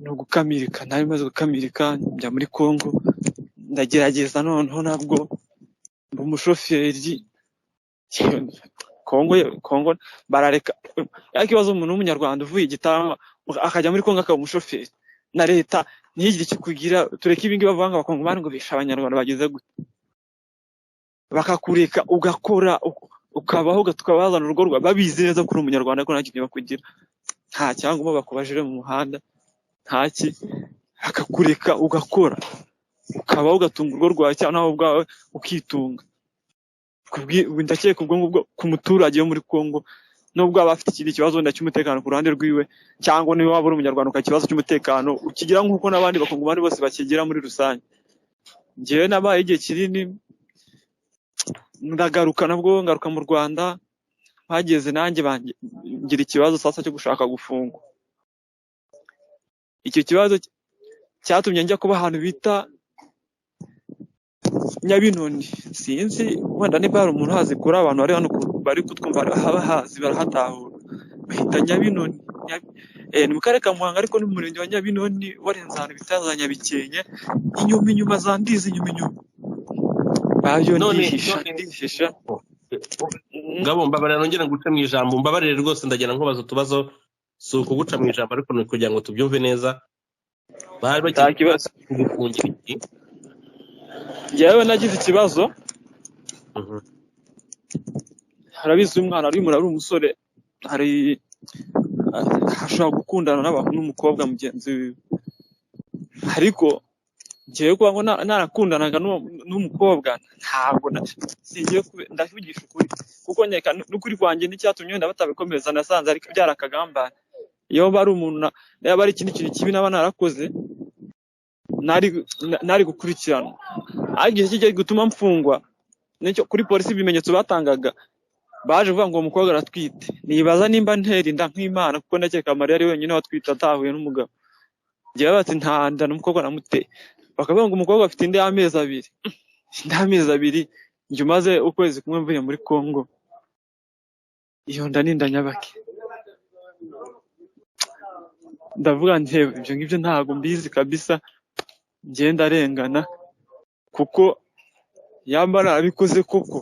C: ni ugukamirika. Nari maze gukamirika, njya muri Kongo, ndagerageza noneho nabwo mba umushoferi. Kongo barareka, ariko ikibazo umuntu w'umunyarwanda uvuye i Gitarama akajya muri Kongo akaba umushoferi na leta Ntigire icyo kugira, tureke ibingibi bavuga ngo abakongomani ngo bishe abanyarwanda bageze gute, bakakureka ugakora ukabaho, tukabazana urugo rwawe babizi neza ko uri umunyarwanda, ko nta kintu bakugira, nta cyangombwa bakubajije mu muhanda, ntaki, bakakureka ugakora ukabaho, ugatunga urugo rwawe cyangwa nawe ubwawe ukitunga. Ndakeka ubwo ngubwo ku muturage wo muri Congo, nubwo waba afite ikindi kibazo wenda cy'umutekano ku ruhande rwiwe, cyangwa niba waba uri umunyarwanda ukagira ikibazo cy'umutekano ukigira nk'uko n'abandi bakongomani bose bakigira muri rusange. Njyewe nabaye igihe kinini, ndagaruka, nabwo ngaruka mu Rwanda, mpageze nanjye ngira ikibazo sasa cyo gushaka gufungwa. Icyo kibazo cyatumye njya kuba ahantu bita Nyabinoni. Sinzi wenda niba hari umuntu uhazi, kuri abantu bari hano bari kutwumva haba hazi barahatahura, bahita Nyabinoni. Ni mu karere ka Muhanga, ariko ni mu murenge wa Nyabinoni, warenze ahantu bita za Nyabikenke, inyuma inyuma za Ndizi, inyuma inyuma bayo.
B: None
C: Ndihisha,
B: none
C: ndihisha.
B: Ngabo, mbabarira nongere nguce mu ijambo, mbabarire rwose, ndagenda nkubaza utubazo, si ukuguca mu ijambo ariko ni kugira ngo tubyumve neza. Bari
C: Nta
B: bagiye
C: kibazo.
B: kugufungira iki?
C: Njyewe nagize ikibazo. Harabizi, uyu mwana ari ari umusore, hari ashobora gukundana n'umukobwa mugenzi wiwe, ariko njyewe kuba ngo narakundanaga n'umukobwa, ntabwo singiye ndavugisha ukuri, kuko nkeka n'ukuri kwanjye n'icyatumye wenda batabikomeza, nasanze ariko byari akagambane. Iyo ari umuntu yaba ari ikindi kintu kibi naba narakoze, nari gukurikiranwa, ariko igihe kijya gutuma mfungwa nicyo kuri polisi, ibimenyetso batangaga baje kuvuga ngo uwo mukobwa aratwite. Nibaza nimba ntera inda nk'Imana, kuko ndakeka Mariya ari wenyine watwite atahuye n'umugabo. Njyewe bati nta nda n'umukobwa namuteye, bakavuga ngo umukobwa afite inda y'amezi 2. Inda y'amezi 2, njye umaze ukwezi kumwe mvuye muri Congo, iyo nda ni inda nyabaki? Ndavuga nti "Hewe, ibyo ngibyo ntabwo mbizi kabisa, njye ndarengana, kuko yamba narabikoze koko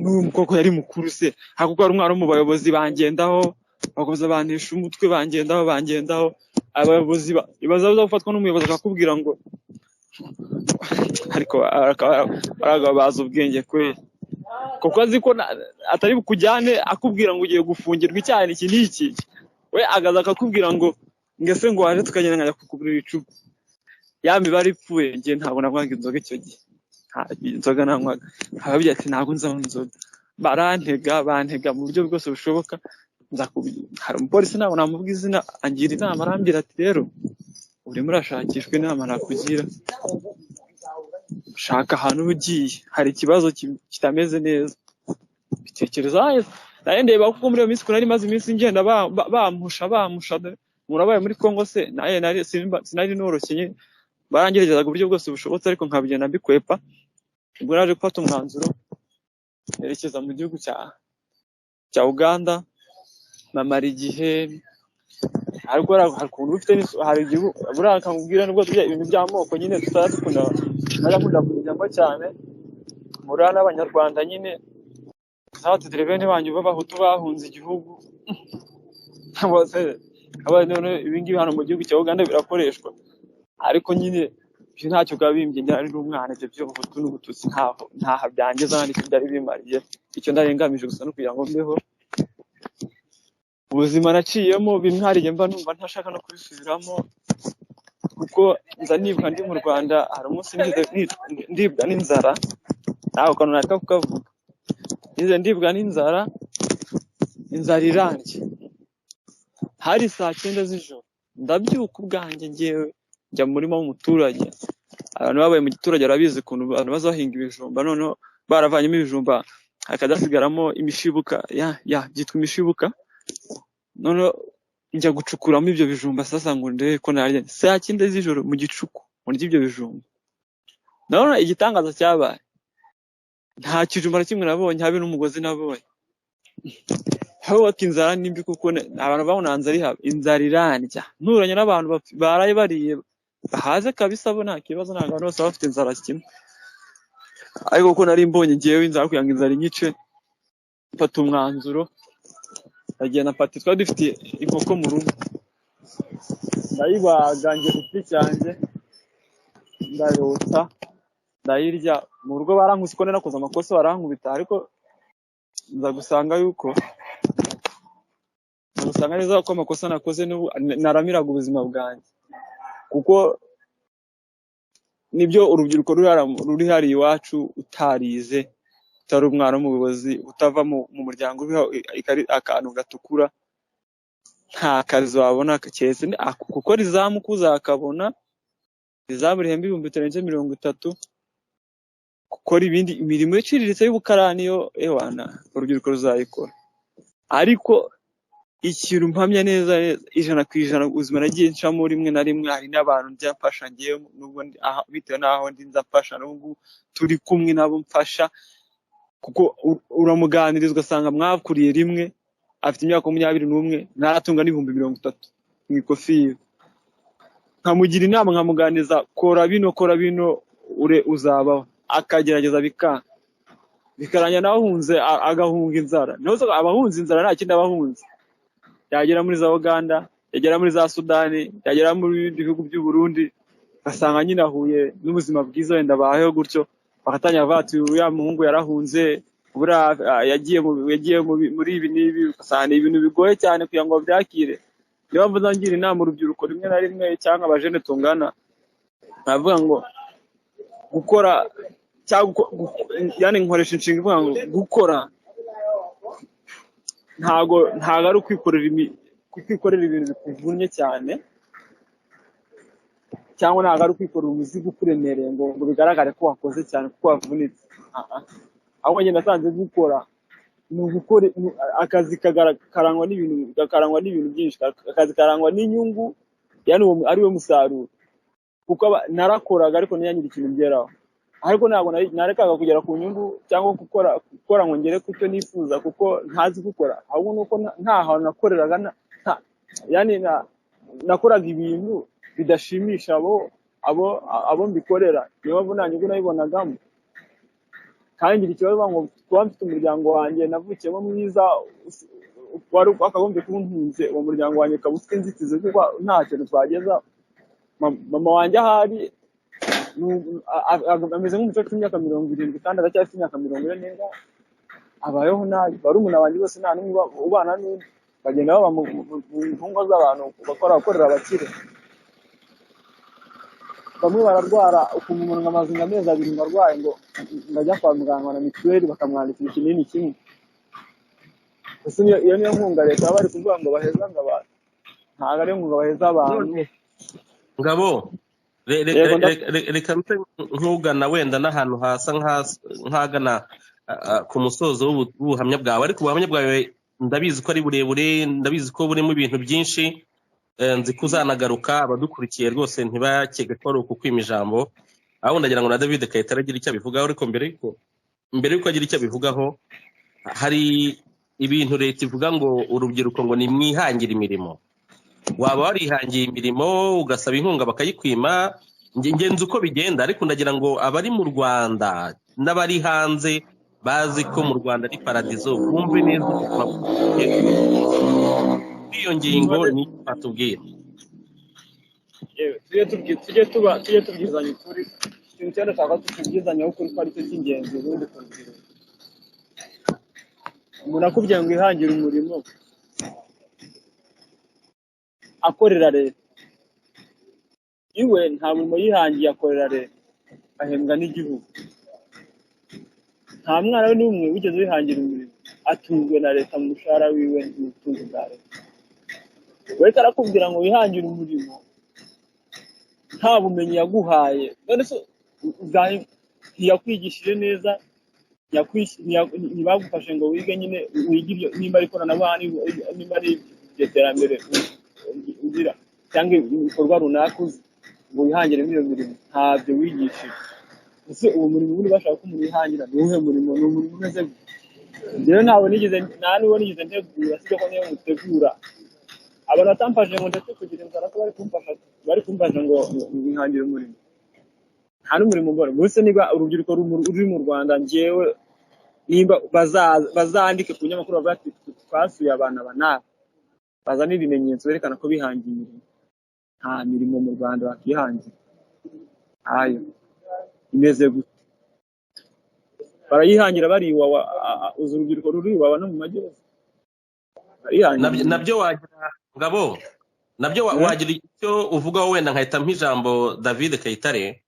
C: n'uwo mukobwa yari mukuru se, hakuko hari umwana wo mu bayobozi bangendaho, bakomeza bantisha umutwe, bangendaho, bangendaho abayobozi ibaza uza gufatwa n'umuyobozi akakubwira ngo ariko abagabo bazi ubwenge kweli, kuko azi ko atari bukujyane akubwira ngo ugiye gufungirwa icyaha iki n'iki, we agaza akakubwira ngo ngese ngo waje tukagenda nkajya kukugurira icupa." Ya mibare ipfuye, njye ntabwo nanywaga inzoga icyo gihe, nta inzoga nanywaga. Ababyeyi ati ntabwo nzanywa inzoga, barantega, bantega mu buryo bwose bushoboka. Nza hari umupolisi, ntabwo namuvuga izina, angira inama, arambwira ati rero urimo urashakishwa, inama nakugira, shaka ahantu uba ugiye, hari ikibazo kitameze neza, bitekereza nawe. Ndeba kuko muri iyo minsi nari maze iminsi ngenda bampusha, bampusha. Umuntu abaye muri Congo se, naye nari sinari noroshye nyine, barangeragezaga uburyo bwose bushobotse, ariko nkabigenda mbikwepa. Ubwo naje gufata umwanzuro nerekeza mu gihugu cya Uganda, mamara igihe, ariko hari ukuntu uba ufite hari igihe buriya akakubwira, nubwo turya ibintu by'amoko nyine tutajya dukunda, najya nkunda kubijyamo cyane, murana n'abanyarwanda nyine, ati bene banyu b'abahutu bahunze igihugu bose aba. None ibi ngibi hano mu gihugu cya Uganda birakoreshwa, ariko nyine ibyo ntacyo bwaba bimbye, njye nari n'umwana, ibyo by'ubuhutu n'ubututsi ntaho ntaho byangeza, nta n'icyo byari bimariye. Icyo ndari ngamije gusa no kugira ngo mbeho. Ubuzima naciyemo bimwe hari igihe mba numva ntashaka no kubisubiramo, kuko nza nibuka ndi mu Rwanda, hari umunsi nigeze ndibwa n'inzara, nawe ukuntu nareka kukavuga, nigeze ndibwa n'inzara, inzara irandya, hari saa 9 z'ijoro, ndabyuka ubwanjye ngewe njya mu murima w'umuturage. Abantu babaye mu giturage barabizi ukuntu abantu baza bahinga ibijumba, noneho baravanyemo ibijumba hakajya hasigaramo imishibuka, ya byitwa imishibuka. Noneho njya gucukuramo ibyo bijumba sasa ngo ndebe ko narya, saa 9 z'ijoro mu gicuku ngo ndye ibyo bijumba. Ndabona igitangaza cyabaye, nta kijumba na kimwe nabonye, habe n'umugozi nabonye. Aho bati inzara ni mbi, kuko abantu babona nzara ihaba, inzara irandya, nturanye n'abantu baraye bariye bahaze kabisa, bo nta kibazo, ntabwo abantu bose baba bafite inzara kimwe. Ariko kuko nari mbonye ngewe inzara, kugira ngo inzara inyice, mfata umwanzuro ndagenda mfata, twari dufite inkoko mu rugo, Ndayibaga njye ku giti cyanjye, ndayotsa, ndayirya. Mu rugo barankubise ko nari nakoze amakosa, barankubita, ariko nza gusanga yuko nza gusanga neza ko amakosa nakoze n'ubu naramiraga ubuzima bwanjye, kuko nibyo urubyiruko ruri hariya iwacu, utarize, utari umwana w'umuyobozi, utava mu muryango uriho akantu gatukura, nta kazi wabona keretse gukora izamu, ko uzakabona izamu rihemba 30,000 bitarenze. Gukora ibindi imirimo iciriritse y'ubukarani yo, ewana, urubyiruko ruzayikora. Ariko ikintu mpamya neza neza 100%, ubuzima nagiye ncamo, rimwe na rimwe hari n'abantu njya mfasha ngewe, nubwo bitewe n'aho ndi nza mfasha, n'ubu turi kumwe nabo mfasha, kuko uramuganiriza ugasanga mwakuriye rimwe, afite imyaka 21, ntaratunga n'30,000 mu ikofi yiwe. Nkamugira inama, nkamuganiriza: "Kora bino, kora bino, ure uzabaho." Akagerageza bikanga, bikarangira nawe ahunze, agahunga inzara. Niho abahunze inzara nta kindi aba ahunze. Yagera muri za Uganda, yagera muri za Sudani, yagera mu bindi bihugu by'u Burundi, ugasanga nyine ahuye n'ubuzima bwiza, wenda abayeho gutyo, bagatangira bavuga ati: "Uriya muhungu yarahunze, buriya yagiye muri ibi n'ibi." Ugasanga ni ibintu bigoye cyane kugira ngo babyakire. Niyo mpamvu ngira inama urubyiruko rimwe na rimwe cyangwa abajene tungana, nkavuga ngo gukora cyangwa yani nkoresha inshinga ivuga ngo gukora ntago ari ukwikorera ibintu bikuvunnye cyane, cyangwa ntabwo ari ukwikorera umuzigo ukuremereye ngo bigaragare ko wakoze cyane kuko wavunitse. Ah, ah. Ahubwo njye nasanze gukora ni ugukora akazi karangwa n'ibintu byinshi. Akazi karangwa n'inyungu, yani uwo ari we musaruro, kuko narakoraga ariko ntiyangire ikintu ngeraho, ariko ntabwo narekaga kugera ku nyungu cyangwa gukora ngo ngere ku cyo nifuza kuko ntazi gukora, ahubwo nuko nta hantu nakoreraga, yani nakoraga ibintu bidashimisha abo mbikorera. Niyo mpamvu nta nyungu nabibonagamo. Kandi ngira ikibazo ngo kuba mfite umuryango wanjye navukiyemo mwiza, wari wakagombye kuba untunze, uwo muryango wanjye ukaba ufite inzitizi kuko nta kintu twageza. Mama wanjye ahari ameze nk'umukecuru w'imyaka 70 kandi aracyafite imyaka 40 n'ingahe, abayeho nabi. Barumuna banjye bose nta n'umwe ubana n'undi, bagenda baba mu mfungwa z'abantu, bakora bakorera abakire. Bamwe bararwara, ukumva umuntu ngo amaze amezi 2 ngo arwaye, ngo ajya kwa muganga na mituweli bakamwandikira ikinini kimwe. Ese iyo niyo nkunga leta baba bari kuvuga ngo baheza ngo abantu? Ntabwo ari inkunga baheza abantu.
B: None Ngabo,
C: Yego.
B: Reka mbe nkugana wenda n'ahantu hasa nk'ahagana ku musozo w'ubuhamya bwawe, ariko ubuhamya bwawe ndabizi ko ari burebure, ndabizi ko burimo ibintu byinshi. Nzi ko uzanagaruka. Abadukurikiye rwose ntibakeke ko ari ukukwima ijambo, ahubwo ndagira ngo na David Kayitare agire icyo abivugaho. Ariko mbere yuko agira icyo abivugaho, hari ibintu leta ivuga ngo urubyiruko ngo nimwihangire imirimo. Waba warihangiye imirimo ugasaba inkunga bakayikwima. Nge nzi uko bigenda, ariko ndagira ngo abari mu Rwanda n'abari hanze bazi ko mu Rwanda ari paradizo bumve neza ubuzima bw'urubyiruko. Kuri iyo ngingo ni icyo batubwira.
C: Yewe, tujye tubwizanya ukuri. Ikintu cyane ndashaka ko tubwizanyaho ukuri, ko aricyo cy'ingenzi. Ubundi ku rubyiruko, umuntu akubwiye ngo ihangire umurimo akorera leta, iwe nta murimo yihangiye, akorera leta, ahembwa n'igihugu. Nta mwana we n'umwe wigeze wihangira umurimo, atunzwe na leta mu mushahara wiwe n'ubutunzi bwa leta. Uretse arakubwira ngo wihangire umurimo nta bumenyi yaguhaye. None se ntiyakwigishije neza, ntibagufashe ngo wige nyine, wige ibyo, nimba ari ikoranabuhanga, nimba ari iryo terambere ugira cyangwa ibikorwa runaka uzi, ngo wihangire muri iyo mirimo, ntabyo wigishije. Ese uwo murimo ubundi bashaka ko umuntu yihangira ni uwuhe murimo? Ni umurimo umeze gute? Njyewe ntabwo nigeze, nta n'uwo nigeze ntegura, sibyo ko niyo mutegura abantu batamfashije ngo ndetse kugira inzara, ko bari kumfasha ngo mwihangire umurimo, nta n'umurimo mbona. Gusa niba urubyiruko ruri mu Rwanda, njyewe nimba bazandike ku binyamakuru bavuga ati: "Twasuye abantu aba n'aba," bazane ibimenyetso berekana ko bihangiye imirimo. Nta mirimo mu Rwanda bakihangira, ntayo. Imeze gute? Barayihangira bari Iwawa. Uzi urubyiruko ruri Iwawa no mu magereza barihangira imirimo.
B: Nabyo wagira Ngabo, nabyo wagira icyo uvugaho, wenda nkahita ijambo David Kayitare.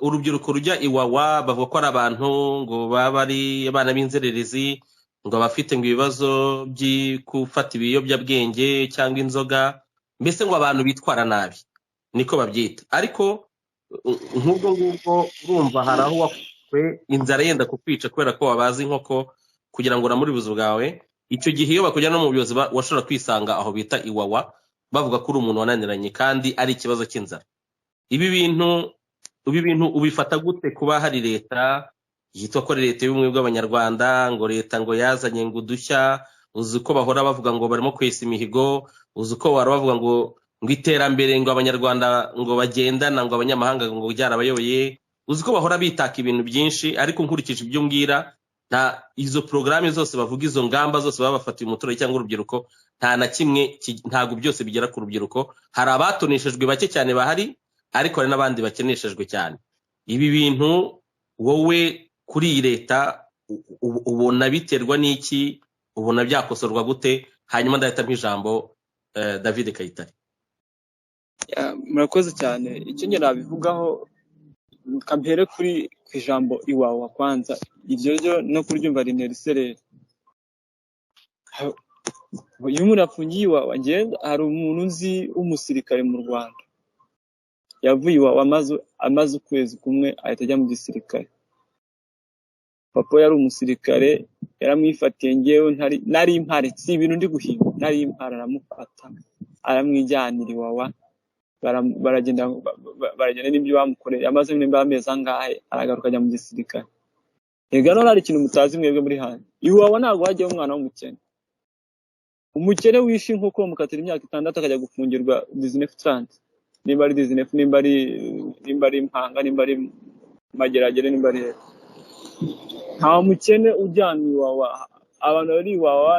B: Urubyiruko rujya Iwawa bavuga ko ari abantu ngo baba ari abana b'inzererezi, ngo abafite ngo ibibazo byo gufata ibiyobyabwenge cyangwa inzoga, mbese ngo abantu bitwara nabi niko babyita. Ariko nk'ubwo ngubwo urumva hari aho wakwe inzara yenda kukwica kubera ko wabaza inkoko kugira ngo uramure ubuzima bwawe. Icyo gihe iyo bakujyana no mu buyobozi, washobora kwisanga aho bita Iwawa, bavuga ko uri umuntu wananiranye kandi ari ikibazo cy'inzara. Ibi bintu ubifata gute, kuba hari leta yitwa ko ari leta y'ubumwe bw'Abanyarwanda, ngo leta ngo yazanye ngo udushya, uzi ko bahora bavuga ngo barimo kwesa imihigo, uzi ko bahora bavuga ngo iterambere, ngo Abanyarwanda ngo bagendana, ngo abanyamahanga ngo byarabayoboye, uzi ko bahora bitaka ibintu byinshi? Ariko nkurikije ibyo mbwira, nta izo porogaramu zose bavuga, izo ngamba zose baba bafatiye umuturage cyangwa urubyiruko, nta na kimwe ntabwo byose bigera ku rubyiruko. Hari abatoneshejwe bake cyane bahari, ariko hari n'abandi bakeneshejwe cyane. Ibi bintu wowe kuri iyi leta ubona biterwa n'iki? Ubona byakosorwa gute? Hanyuma ndahita ijambo David Kayitare.
C: Murakoze cyane. Icyo njye nabivugaho, kampere kuri ku ijambo Iwawa kwanza. Iryo ryo no kuryumva rintera isereri. Iyo umuntu afungiye Iwawa, njye hari umuntu nzi w'umusirikare mu Rwanda yavuye Iwawa amaze ukwezi kumwe ahita ajya mu gisirikare. Papa yari umusirikare, yaramwifatiye, ngewe ntari nari mpari, si ibintu ndi guhimba, nari mpari, aramufata aramwijyanira Iwawa, baragenda baragenda n'ibyo bamukoreye, amaze nimba amezi angahe aragaruka ajya mu gisirikare. Ega none hari ikintu mutazi mwebwe muri hanze: Iwawa ntabwo hajyaho umwana w'umukene. Umukene wishe inkoko bamukatira imyaka 6, akajya gufungirwa dix-neuf trente, nimba ari dix-neuf, nimba ari Mpanga, nimba ari Mageragere, nimba ari hehe. Nta mukene ujyanwa Iwawa. Abantu bari Iwawa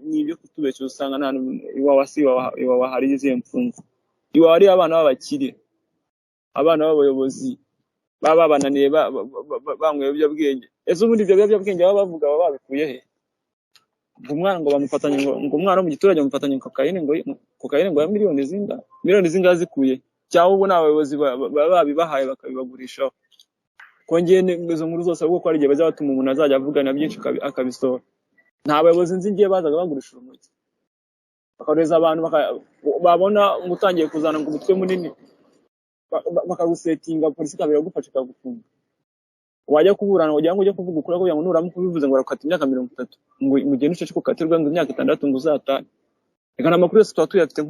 C: ni ibyo kutubeshya. Usanga nta Iwawa, si Iwawa. Iwawa hari izihe mfungwa? Iwawa ari abana b'abakire, abana b'abayobozi baba babananiye, banywa ibiyobyabwenge. Ese ubundi ibyo biyobyabwenge baba bavuga baba babikuye he? Ngo umwana ngo bamufatanye, ngo umwana wo mu giturage bamufatanye kokayine, ngo kokayine ngo ya miliyoni zingahe, miliyoni zingahe zikuye? Cyangwa ubu ni abayobozi baba babibahaye bakabibagurishaho? Kongeye izo nkuru zose, ahubwo ko hari igihe bazaba batuma umuntu azajya avugana byinshi akabisohora. Nta bayobozi nzi ngiye bazaga bagurisha urumogi, bakohereza abantu, babona utangiye kuzana ngo umutwe munini, bakagusetinga, polisi ikaba iragufasha ikagufunga. Wajya kuburana wagira ngo ujye kuvuga ukuri, kugira ngo nuramuka ubivuze ngo barakata imyaka 30, ngo ugende uceceke ukatirwe ngo imyaka 6 ngo uzatahe. Reka, amakuru yose tuba tuyafite.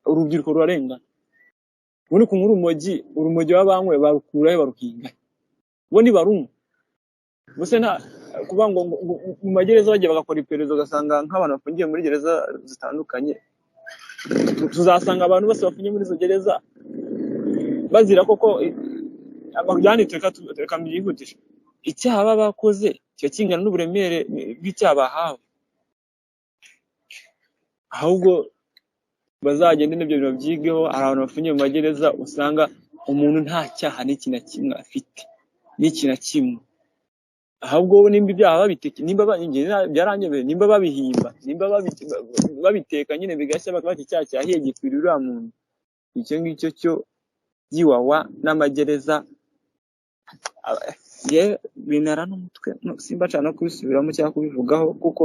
C: Urubyiruko rurarengana. Ubundi kunywa urumogi, urumogi baba banyweye barukurahe, baruhinga? Bo ntibarunywa ubuse? Nta kuvuga ngo mu magereza bagiye bagakora iperereza, ugasanga nk'abantu bafungiye muri gereza zitandukanye, tuzasanga abantu bose bafungiye muri izo gereza bazira koko byanditse. Reka mbyihutishe: icyaha baba bakoze kiba kingana n'uburemere bw'icyaha bahawe. Ahubwo bazagende n'ibyo bintu babyigeho. Hari abantu bafungiye mu magereza usanga umuntu nta cyaha n'iki na kimwe afite, n'iki na kimwe. Ahubwo bo nimba ibyaha babiteka, nimba njye byaranyobeye, nimba babihimba, nimba babiteka nyine bigashya, bakavuga bati icyaha cyahiye gikwiriye uriya muntu. Icyo ngicyo cyo by'Iwawa n'amagereza njye bintera n'umutwe. No, simba nshaka no kubisubiramo cyangwa kubivugaho, kuko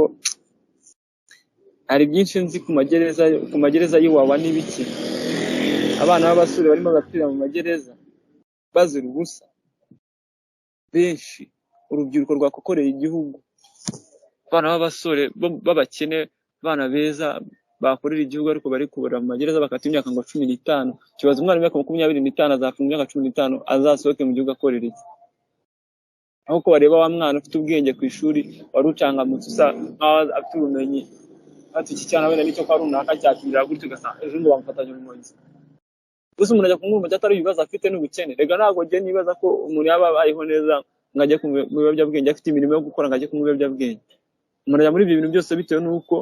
C: hari byinshi nzi ku magereza y'Iwawa n'ibiki. Abana b'abasore barimo barapfira mu magereza bazira ubusa benshi, urubyiruko rwakokoreye igihugu, abana b'abasore b'abakene, abana beza bakorera igihugu, ariko bari kubura mu magereza, bakata imyaka ngo 15. Kibaza umwana w'imyaka 25 azafunga imyaka 15, azasohoke mu gihugu akorera iki? Aho ko bareba wa mwana ufite ubwenge ku ishuri, wari ucangamutse, usa nkaho afite ubumenyi, ati iki cyana wenda nicyo kwa runaka cyakirira gutyo, ugasanga ejo ngo bamufatanye urumogi. Gusa umuntu ajya kunywa urumogi atari ibibazo afite n'ubukene. Rega ntabwo njye nibaza ko umuntu yaba abayeho neza ngo ajye kunywa ibiyobyabwenge, afite imirimo yo gukora ngo ajye kunywa ibiyobyabwenge. Umuntu ajya muri ibyo bintu byose bitewe n'uko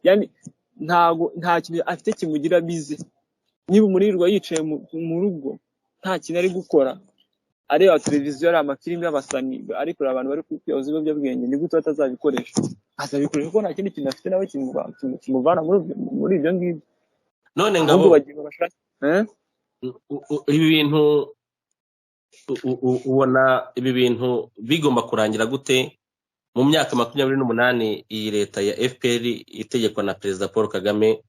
C: yani Ntago nta kintu afite kimugira bize. Niba umurirwa yicaye mu rugo nta kintu ari gukora, areba televiziyo, ari amafilimi y'abasani, ari kureba abantu bari kwiyoza ibiyobyabwenge, ni gute atazabikoresha? Azabikoresha kuko nta kindi kintu afite nawe kimuvana muri ibyo ngibyo.
B: None
C: Ahubwo
B: Ngabo,
C: bagiye babashaka
B: ibi bintu ubona ibi bintu bigomba kurangira gute mu myaka 28 iyi leta ya FPR itegekwa na Perezida Paul Kagame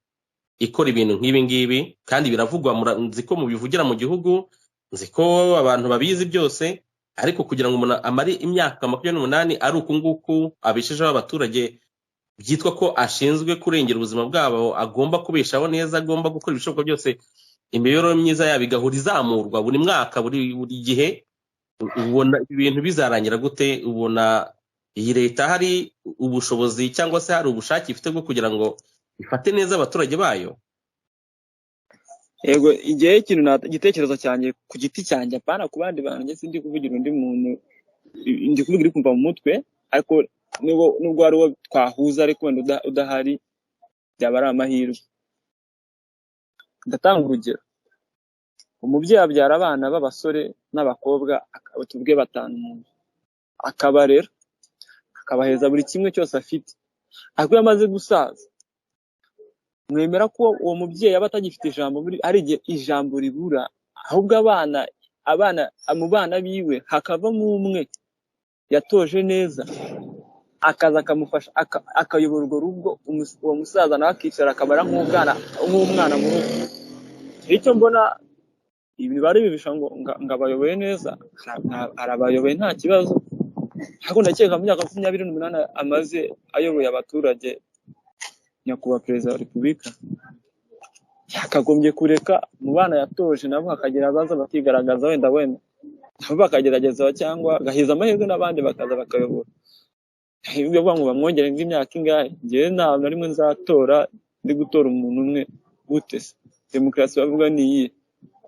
B: ikora ibintu nk'ibi ngibi? Kandi biravugwa, nzi ko mubivugira mu gihugu, nzi ko abantu babizi byose, ariko kugira ngo umuntu amare imyaka 28 ari uku nguku abeshejeho abaturage, byitwa ko ashinzwe kurengera ubuzima bwabo, agomba kubeshaho neza, agomba gukora ibishoboka byose imibereho myiza yabo igahora izamurwa buri mwaka, buri gihe, ubona ibintu bizarangira gute? Ubona iyi leta hari ubushobozi cyangwa se hari ubushake ifite bwo kugira ngo ifate neza abaturage bayo?
C: Yego, igihe ikintu igitekerezo cyanjye ku giti cyanjye, apana ku bandi bantu, njye sindi kuvugira undi muntu, ndi kuvuga iri kumva mu mutwe, ariko nubwo ari uwo twahuza ariko wenda udahari byaba ari amahirwe. Ndatanga urugero: umubyeyi abyara abana b'abasore n'abakobwa, tuvuge batanu mu nzu, akabarera, akabaheza buri kimwe cyose afite, ariko iyo amaze gusaza, mwemera ko uwo mubyeyi aba atagifite ijambo? Muri hari igihe ijambo ribura, ahubwo abana mu bana biwe hakavamo umwe yatoje neza, akaza akamufasha, akayobora urwo rugo, uwo musaza nawe akicara akamara nk'umwana mu rugo. Icyo mbona, imibare bibisha ngo abayoboye neza, arabayoboye nta kibazo, ariko ndakeka mu myaka 28 amaze ayoboye abaturage, nyakubahwa Perezida wa Repubulika yakagombye kureka mu bana yatoje nabo hakagira abaza bakigaragaza, wenda nabo bakagerageza, cyangwa agahiza amahirwe n'abandi bakaza bakayobora. Ibyo bavuga ngo bamwongere indi myaka ingahe, njyewe nta na rimwe nzatora ndi gutora umuntu umwe. Gute se? Demokarasi bavuga ni iyihe?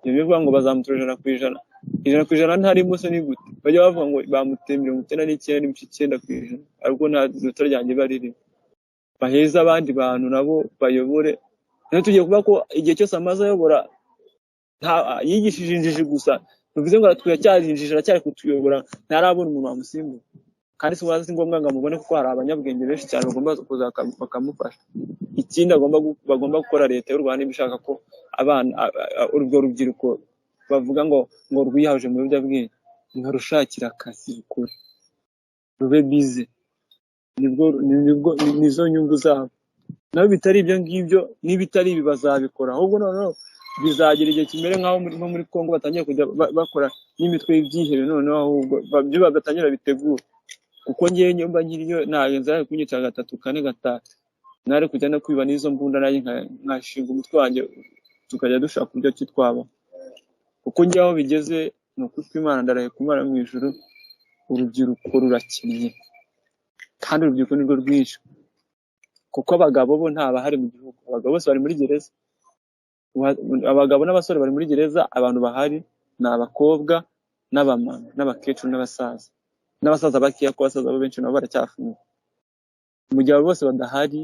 C: Ibyo bivuga ngo bazamutora 100%, 100% ntarimo se ni gute? Bajya bavuga ngo bamuteye 99.9%, ariko nta ruta ryanjye riba ririmo. Baheze abandi bantu nabo bayobore. Rero tugiye kuvuga ko igihe cyose amaze ayobora nta yigishije injiji gusa, bivuze ngo aracyari injiji, aracyari kutuyobora, ntarabona umuntu wamusimbura. Kandi si ngombwa ngo amubone, kuko hari abanyabwenge benshi cyane bagomba kuza bakamufasha. Ikindi bagomba gukora, leta y'u Rwanda niba ishaka ko abana urwo rubyiruko bavuga ngo rwiyahuje mu biyobyabwenge, nibarushakira akazi rukore, rube bize, nibwo nizo nyungu zabo. Naho bitari ibyo ngibyo, n'ibitari ibi bazabikora. Ahubwo noneho bizagera igihe kimere nk'aho nko muri Congo batangiye kujya bakora n'imitwe y'ibyihebe. Noneho ahubwo byo bagatangira bitegura, kuko ngewe nyumva nkiriyo ntabwo nzara kunyica gatatu, kane, gatanu, nari kujya no kwiba n'izo mbunda, nanjye nkashinga umutwe wanjye, tukajya dushaka uburyo ki twaba. Kuko njye aho bigeze, ni ukuri kw'Imana, ndarahiye ku Mana mu ijuru, urubyiruko rurakennye, kandi urubyiruko nirwo rwinshi, kuko abagabo bo ntabahari mu gihugu. Abagabo bose bari muri gereza, abagabo n'abasore bari muri gereza. Abantu bahari ni abakobwa n'abamama n'abakecuru n'abasaza, n'abasaza bakeya, kuko abasaza bo benshi nabo baracyafunze. Mu gihe abo bose badahari,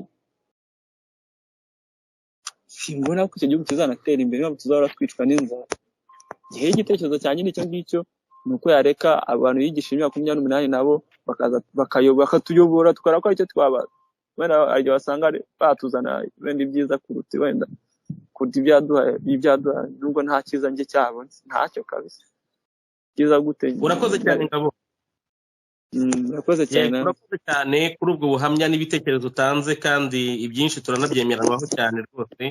C: simbona ko icyo gihugu kizanatera imbere, niba tuzahora twicwa n'inzara. Igihe igitekerezo cyanjye nicyo ngicyo, ni uko yareka abantu yigisha imyaka 28 nabo bakaza bakatuyobora, tukareba ko aricyo twaba. Wenda hari igihe wasanga batuzana wenda ibyiza kuruta ibyaduhaye, nubwo nta cyiza njye cyabo ntacyo kabisa. Cyiza gute?
B: Urakoze cyane, Ngabo.
C: Urakoze cyane.
B: Urakoze cyane kuri ubwo buhamya n'ibitekerezo utanze, kandi ibyinshi turanabyemeranwaho cyane rwose.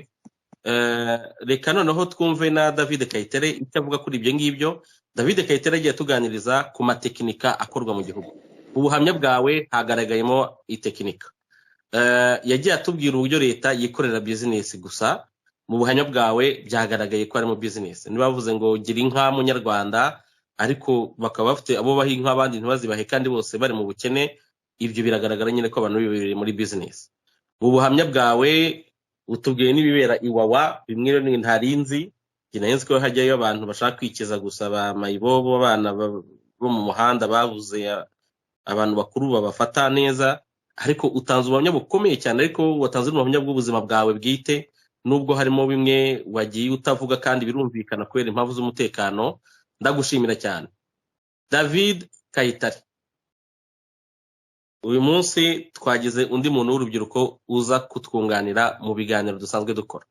B: Reka noneho twumve na David Kayitere icyo avuga kuri ibyo ngibyo. David Kayitere agiye atuganiriza ku matekinika akorwa mu gihugu. Ubuhamya bwawe hagaragayemo itekinika. Yagiye atubwira uburyo leta yikorera bizinesi gusa. Mu buhamya bwawe byagaragaye ko harimo bizinesi. Ntibavuze ngo gira inka munyarwanda, ariko bakaba bafite abo baha inka, abandi ntibazibahe, kandi bose bari mu bukene. Ibyo biragaragara nyine ko abantu bibereye muri bizinesi. Mu buhamya bwawe utubwiye n'ibibera Iwawa, bimwe rero ntarinzi. Njye nari nzi ko hajyayo abantu bashaka kwikiza gusa, ba mayibobo, abana bo mu muhanda babuze abantu bakuru babafata neza. Ariko utanze ubuhamya bukomeye cyane, ariko watanze n'ubuhamya bw'ubuzima bwawe bwite, nubwo harimo bimwe wagiye utavuga kandi birumvikana kubera impamvu z'umutekano. Ndagushimira cyane, David Kayitare. Uyu munsi twagize undi muntu w'urubyiruko uza kutwunganira mu biganiro dusanzwe dukora,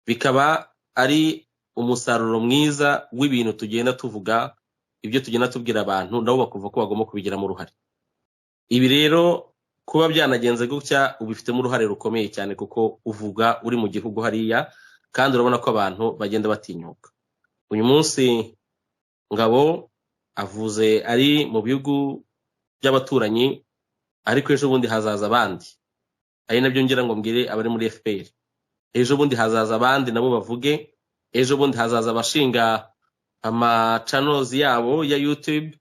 B: bikaba ari umusaruro mwiza w'ibintu tugenda tuvuga, ibyo tugenda tubwira abantu, nabo bakumva ko bagomba kubigiramo uruhare. Ibi rero kuba byanagenze gutya, ubifitemo uruhare rukomeye cyane, kuko uvuga uri mu gihugu hariya, kandi urabona ko abantu bagenda batinyuka. Uyu munsi Ngabo avuze ari mu bihugu by'abaturanyi, ariko ejo bundi hazaza abandi. Ari nabyo ngira ngo mbwire abari muri FPR, ejo bundi hazaza abandi nabo bavuge, ejo bundi hazaza abashinga amachannels yabo ya YouTube,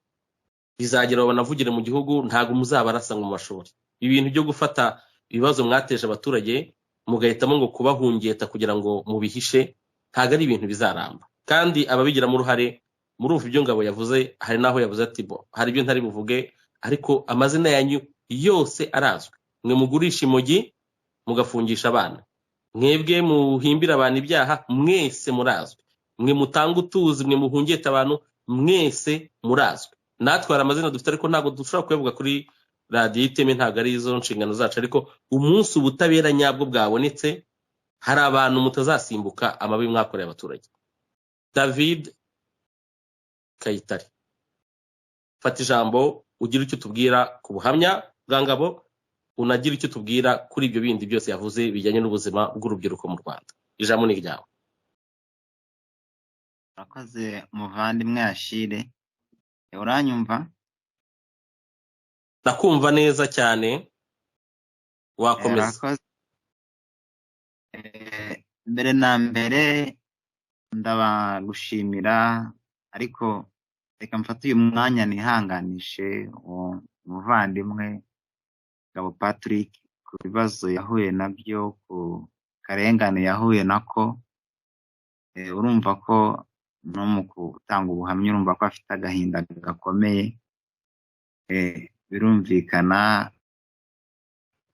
B: bizagera banavugire mu gihugu. Ntabwo muzabarasa ngo mubashore. Ibintu byo gufata ibibazo mwateje abaturage mugahitamo ngo kubahungeta kugira ngo mubihishe, ntabwo ari ibintu bizaramba. Kandi ababigiramo uruhare, murumva ibyo Ngabo yavuze, hari n'aho yavuze ati bo hari ibyo ntari buvuge, ariko amazina yanyu yose arazwi. Mwe mugurisha imogi mugafungisha abana, mwebwe muhimbira abantu ibyaha, mwese murazwi. Mwe mutanga utuzi, mwe muhungeta abantu, mwese murazwi. Natwe hari amazina dufite, ariko ntabwo dushobora kuyavuga kuri radiyo Iteme, ntabwo ari izo nshingano zacu. Ariko umunsi ubutabera nyabwo bwabonetse, hari abantu mutazasimbuka amabi mwakoreye abaturage. David Kayitare, fata ijambo ugire icyo tubwira ku buhamya bwa Ngabo, unagira icyo tubwira kuri ibyo bindi byose yavuze bijyanye n'ubuzima bw'urubyiruko mu Rwanda. Ijambo ni iryawe.
D: Urakoze, muvandimwe Ashire. Uranyumva?
B: Ndakumva neza cyane, wakomeza.
D: Urakoze. Mbere na mbere ndabagushimira, ariko reka mfate uyu mwanya nihanganishe uwo muvandimwe Ngabo Patrick ku bibazo yahuye nabyo, ku karengane yahuye nako. Urumva ko no mu gutanga ubuhamya, urumva ko afite agahinda gakomeye. Birumvikana,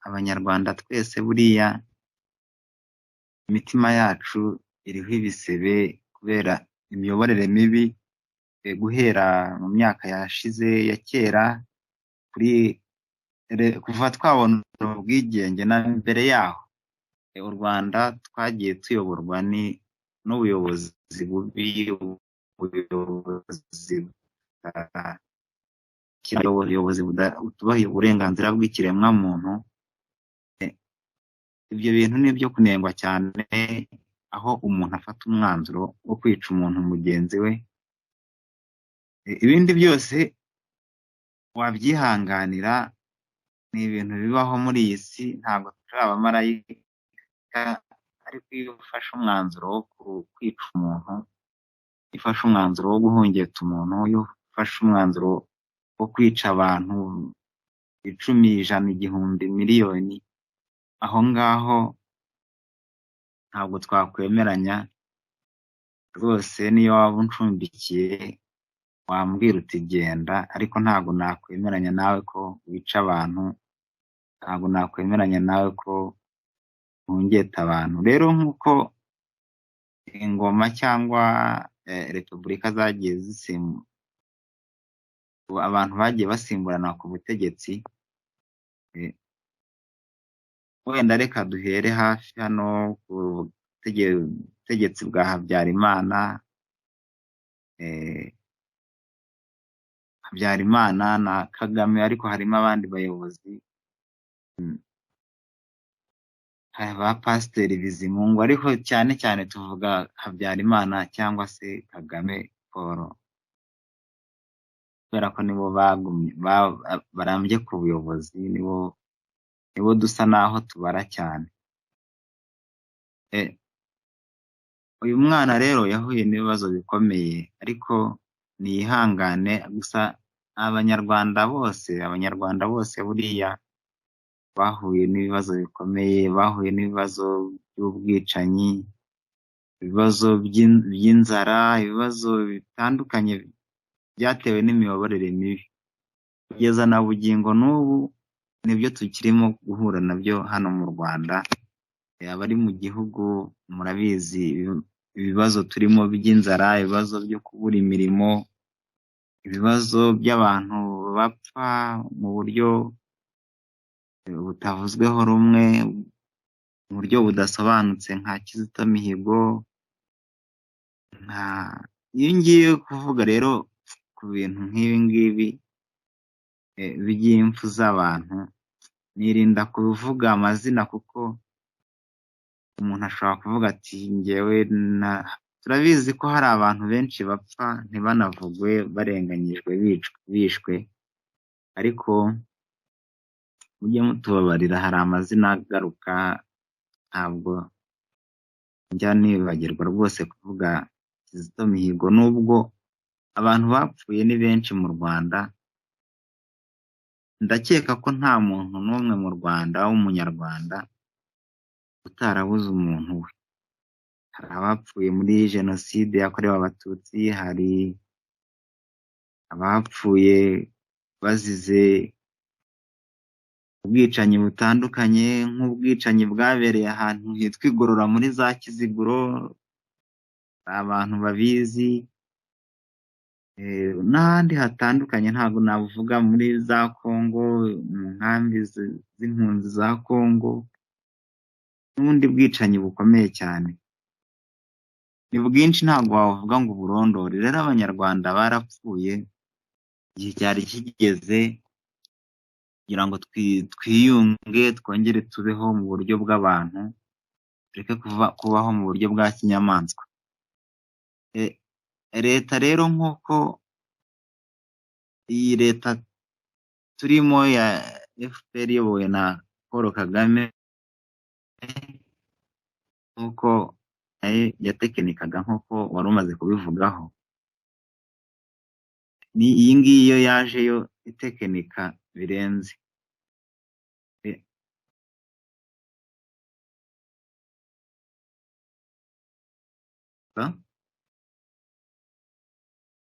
D: Abanyarwanda twese buriya imitima yacu iriho ibisebe kubera imiyoborere mibi, guhera mu myaka yashize ya kera, kuri kuva twabona ubwigenge na mbere yaho. U Rwanda twagiye tuyoborwa ni n'ubuyobozi bubi, ubuyobozi butubaha uburenganzira bw'ikiremwamuntu. Ibyo bintu ni ibyo kunengwa cyane, aho umuntu afata umwanzuro wo kwica umuntu mugenzi we. Ibindi byose wabyihanganira, ni ibintu bibaho muri iyi si, ntabwo turi abamarayika. Ariko iyo ufashe umwanzuro wo kwica umuntu, iyo ufashe umwanzuro wo guhungeta umuntu, iyo ufashe umwanzuro wo kwica abantu 10, 100, 1000, miliyoni, aho ngaho ntabwo twakwemeranya rwose. Niyo waba uncumbikiye wambwira uti genda, ariko ntabwo nakwemeranya nawe ko wica abantu, ntabwo nakwemeranya nawe ko uhungeta abantu. Rero nk'uko ingoma cyangwa repubulika zagiye zisimbu, abantu bagiye basimburana ku butegetsi, wenda reka duhere hafi hano ku butegetsi bwa Habyarimana. Habyarimana na Kagame, ariko harimo abandi bayobozi, ba Pasiteri Bizimungu, ariko cyane cyane tuvuga Habyarimana cyangwa se Kagame Paul, kubera ko nibo bagumye barambye ku buyobozi, nibo dusa naho tubara cyane. Uyu mwana rero yahuye n'ibibazo bikomeye, ariko niyihangane. Gusa Abanyarwanda bose buriya bahuye n'ibibazo bikomeye, bahuye n'ibibazo by'ubwicanyi, ibibazo by'inzara, ibibazo bitandukanye byatewe n'imiyoborere mibi. Kugeza na bugingo n'ubu Nibyo tukirimo guhura nabyo hano mu Rwanda. Abari mu gihugu murabizi ibibazo turimo by'inzara, ibibazo byo kubura imirimo, ibibazo by'abantu bapfa mu buryo butavuzweho rumwe, mu buryo budasobanutse nka Kizito Mihigo. Nka iyo ngiye kuvuga rero ku bintu nk'ibi ngibi by'impfu z'abantu, nirinda kuvuga amazina kuko umuntu ashobora kuvuga ati njyewe na turabizi ko hari abantu benshi bapfa ntibanavugwe, barenganyijwe, bishwe, ariko mujye mutubabarira, hari amazina agaruka, ntabwo njya nibagirwa rwose kuvuga Kizito Mihigo, nubwo abantu bapfuye ni benshi mu Rwanda. Ndakeka ko nta muntu n'umwe mu Rwanda w'umunyarwanda utarabuze umuntu we. Hari abapfuye muri jenoside yakorewe Abatutsi, hari abapfuye bazize ubwicanyi butandukanye, nk'ubwicanyi bwabereye ahantu hitwa Igorora muri za Kiziguro, abantu babizi, n'ahandi hatandukanye, ntabwo navuga muri za Kongo, mu nkambi z'impunzi za Kongo, n'ubundi bwicanyi bukomeye cyane. Ni bwinshi, ntabwo wavuga ngo uburondore. Rero Abanyarwanda barapfuye, igihe cyari kigeze kugira ngo twiyunge, twongere tubeho mu buryo bw'abantu, tureke kubaho mu buryo bwa kinyamaswa. Leta rero nk'uko iyi leta turimo ya FPR iyobowe na Paul Kagame, nk'uko yatekinikaga, nk'uko wari umaze kubivugaho, ni iyi ngiyi yo yaje yo itekinika birenze.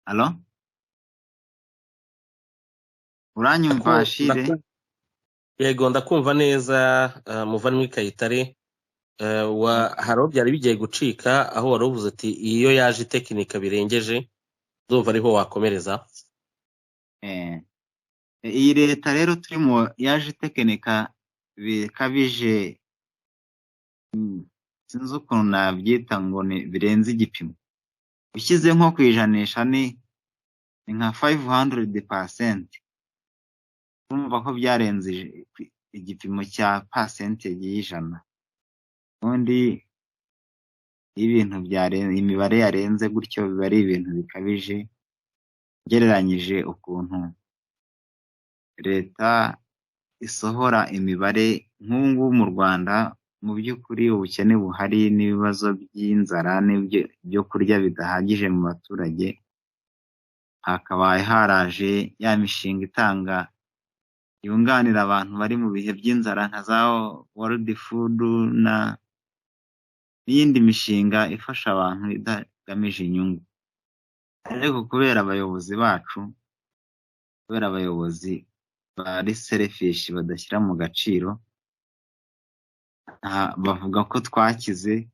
D: Alo? Uranyumva Shire?
B: Yego, ndakumva neza muvandimwe Kayitare. Hari aho byari bigiye gucika, aho wari uvuze ati iyo yaje itekinika birengeje, ndumva ariho wakomereza.
D: Iyi leta rero turimo yaje itekinika bikabije, sinzi ukuntu nabyita ngo ni birenze igipimo. Ushyize nko ku ijanisha ni nka 500%. Urumva ko byarenze igipimo cya percentage y'ijana. Ubundi ibintu byarenze, imibare yarenze gutyo biba ari ibintu bikabije, ugereranyije ukuntu leta isohora imibare nk'ubu ngubu mu Rwanda. Mu by'ukuri ubukene buhari n'ibibazo by'inzara n'ibyo kurya bidahagije mu baturage, hakabaye haraje ya mishinga itanga yunganira abantu bari mu bihe by'inzara nka za World Food na n'iyindi mishinga ifasha abantu idagamije inyungu. Ariko kubera abayobozi bacu, kubera abayobozi bari selfish, badashyira mu gaciro, bavuga ko twakize,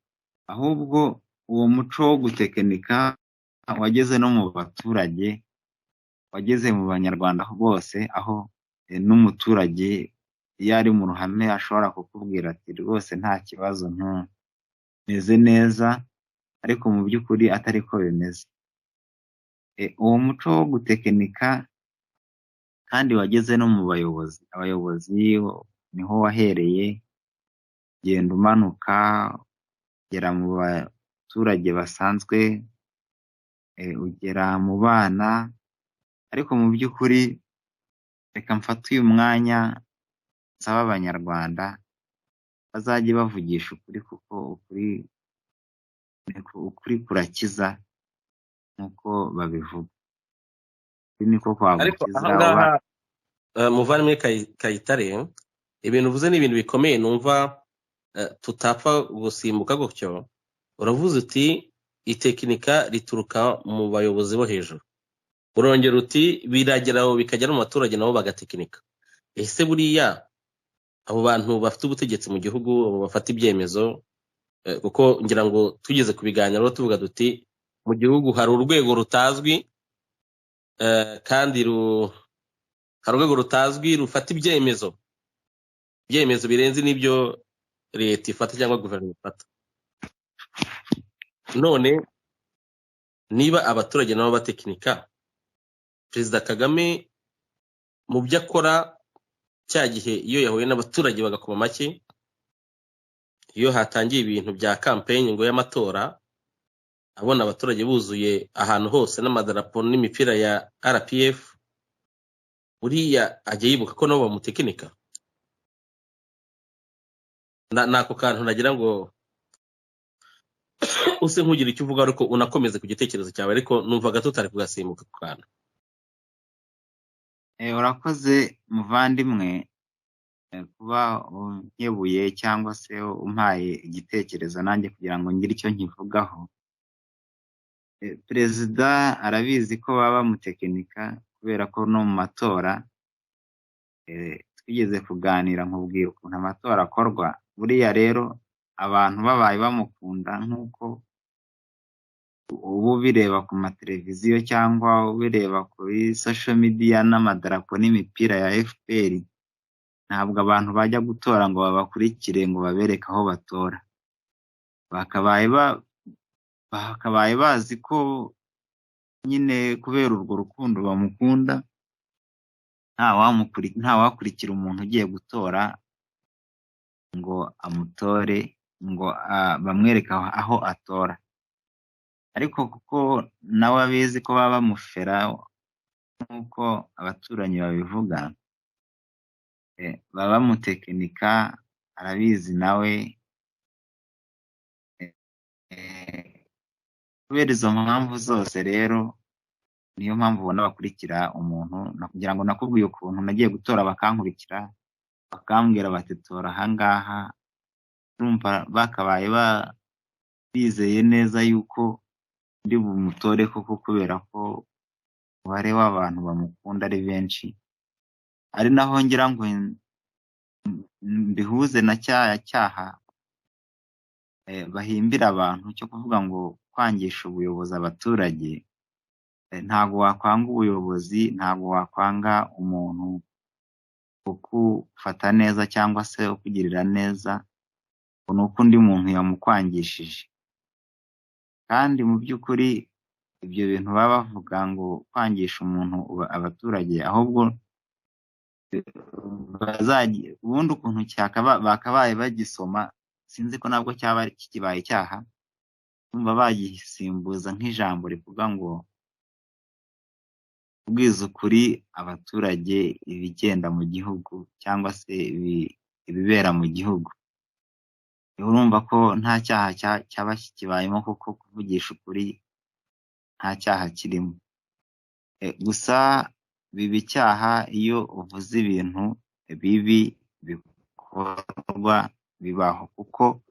D: ahubwo uwo muco wo gutekinika wageze no mu baturage, wageze mu Banyarwanda bose, aho n'umuturage iyo ari mu ruhame ashobora kukubwira ati rwose nta kibazo, ntumeze neza, ariko mu by'ukuri atari ko bimeze. Uwo muco wo gutekinika kandi wageze no mu bayobozi. Abayobozi niho wahereye, genda umanuka ugera mu baturage basanzwe, ugera mu bana. Ariko mu by'ukuri reka mfate uyu mwanya nsaba Abanyarwanda bazajye bavugisha ukuri, kuko ukuri kurakiza nk'uko babivuga. Niko kwagukiza.
B: Muvandimwe Kayitare, ibintu uvuze ni ibintu bikomeye, numva tutapfa gusimbuka gutyo. Uravuze uti itekinika rituruka mu bayobozi bo hejuru, urongera uti biragera aho bikagera mu baturage nabo bagatekinika. Ese buriya Abo bantu bafite ubutegetsi mu gihugu, abo bafata ibyemezo, kuko ngira ngo tugeze ku biganiro tuvuga duti mu gihugu hari urwego rutazwi, kandi hari urwego rutazwi rufata ibyemezo birenze n'ibyo leta ifata cyangwa guverinoma ifata. None niba abaturage nabo batekinika, Perezida Kagame mu byo akora cya gihe iyo yahuye n'abaturage bagakoma amashyi, iyo hatangiye ibintu bya campaign ngo y'amatora, abona abaturage buzuye ahantu hose n'amadarapo n'imipira ya RPF, buriya ajya yibuka ko nabo bamutekinika? Nako kantu nagira ngo use nk'ugira icyo uvuga, ariko unakomeze ku gitekerezo cyawe, ariko numvaga tutari kugasimbuka ku kantu.
D: Urakoze muvandimwe, kuba unkebuye cyangwa se umpaye igitekerezo nanjye kugira ngo ngire icyo nkivugaho. Perezida arabizi ko baba bamutekinika, kubera ko no mu matora twigeze kuganira nkubwira ukuntu amatora akorwa. Buriya rero abantu babaye bamukunda nk'uko uba ubireba ku mateleviziyo cyangwa ubireba kuri social media n'amadarapo n'imipira ya FPR, ntabwo abantu bajya gutora ngo babakurikire ngo babereke aho batora. Bakabaye bazi ko nyine kubera urwo rukundo bamukunda, nta wakurikira umuntu ugiye gutora ngo amutore, ngo bamwereke aho atora. Ariko kuko nawe abizi ko baba bamufera nk'uko abaturanyi babivuga, baba bamutekinika, arabizi nawe. Kubera izo mpamvu zose rero niyo mpamvu ubona bakurikira umuntu. Kugira ngo nakubwiye ukuntu nagiye gutora bakankurikira, bakambwira bati tora ahangaha, urumva bakabaye bizeye neza yuko ndi bumutore koko, kubera ko umubare w'abantu bamukunda ari benshi. Ari naho ngira ngo mbihuze na cya cyaha bahimbira abantu cyo kuvuga ngo kwangisha ubuyobozi abaturage. Ntabwo wakwanga ubuyobozi, ntabwo wakwanga umuntu ukufata neza cyangwa se ukugirira neza, ngo ni uko undi muntu yamukwangishije. Kandi mu by'ukuri ibyo bintu baba bavuga ngo kwangisha umuntu abaturage, ahubwo ubundi ukuntu bakabaye bagisoma, sinzi ko nabwo cyaba kikibaye icyaha, numva bagisimbuza nk'ijambo rivuga ngo kubwiza ukuri abaturage ibigenda mu gihugu cyangwa se ibibera mu gihugu. Urumva ko nta cyaha cyaba kikibayemo, kuko kuvugisha ukuri nta cyaha kirimo. Gusa biba icyaha iyo uvuze ibintu bibi bikorwa bibaho, kuko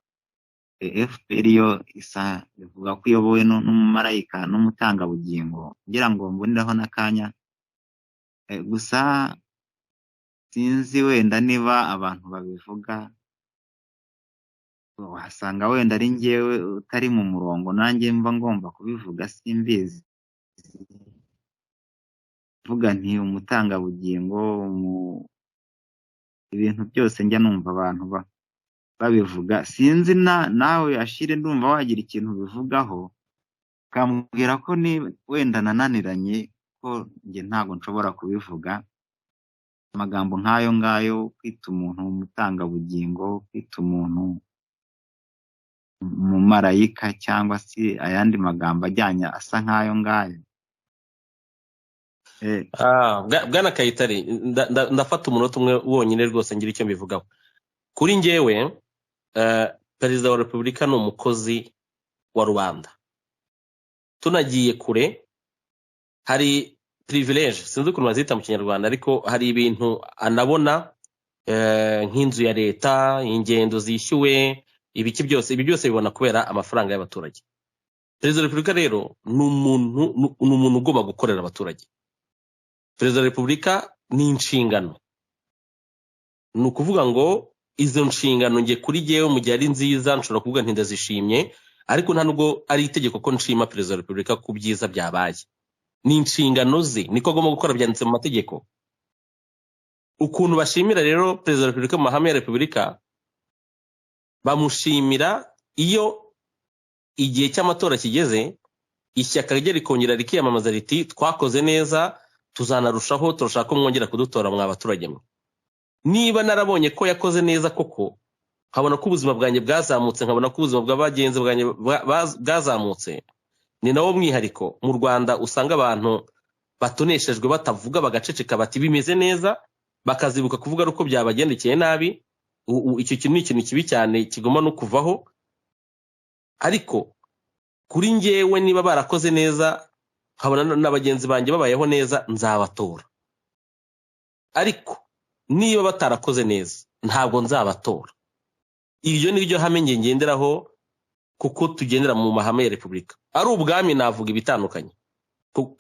D: FPR yo isa ivuga ko iyobowe n'umumarayika n'umutangabugingo, ngira ngo mboneraho n'akanya. Gusa sinzi wenda niba abantu babivuga, wasanga wenda ari njyewe utari mu murongo, nanjye mba ngomba kubivuga, simbizi. Mvuga nti umutangabugingo, ibintu byose njya numva abantu babivuga, sinzi nawe Ashire ndumva wagira ikintu ubivugaho, ukambwira ko ni wenda nananiranye, ko njye ntabwo nshobora kubivuga. Amagambo nk'ayo ngayo, kwita umuntu umutangabugingo, kwita umuntu umumarayika cyangwa se ayandi magambo ajyanye asa nk'ayo ngayo.
B: Bwana Kayitare, ndafata umunota umwe wonyine rwose ngira icyo mbivugaho. Kuri njyewe, Perezida wa Repubulika ni umukozi wa rubanda. Tunagiye kure, hari privilege, sinzi ukuntu bazita mu Kinyarwanda, ariko hari ibintu anabona, nk'inzu ya leta, ingendo zishyuwe, ibiki byose, ibi byose bibona kubera amafaranga y'abaturage. Perezida wa Repubulika rero ni umuntu ugomba gukorera abaturage. Perezida wa Repubulika ni inshingano. Ni ukuvuga ngo izo nshingano nge kuri jyewe, mu gihe ari nziza, nshobora kuvuga nti ndazishimye, ariko nta nubwo ari itegeko ko nshima perezida wa repubulika ku byiza byabaye. Ni inshingano ze, niko agomba gukora, byanditse mu mategeko. Ukuntu bashimira rero perezida wa repubulika mu mahame ya repubulika, bamushimira iyo igihe cy'amatora kigeze, ishyaka rye rikongera rikiyamamaza riti: "Twakoze neza, tuzanarushaho, turashaka ko mwongera kudutora mwa baturage mwe." Niba narabonye ko yakoze neza koko, nkabona ko ubuzima bwanjye bwazamutse, nkabona ko ubuzima bw'abagenzi bwanjye bwazamutse. Ni nawo mwihariko mu Rwanda, usanga abantu batoneshejwe batavuga, bagaceceka bati bimeze neza, bakazibuka kuvuga ari uko byabagendekeye nabi. Icyo kintu ni ikintu kibi cyane kigomba no kuvaho. Ariko kuri njyewe, niba barakoze neza, nkabona na bagenzi banjye babayeho neza, nzabatora. Ariko niba batarakoze neza, ntabwo nzabatora. Iryo ni ryo hame nge ngenderaho, kuko tugendera mu mahame ya repubulika. Ari ubwami navuga ibitandukanye,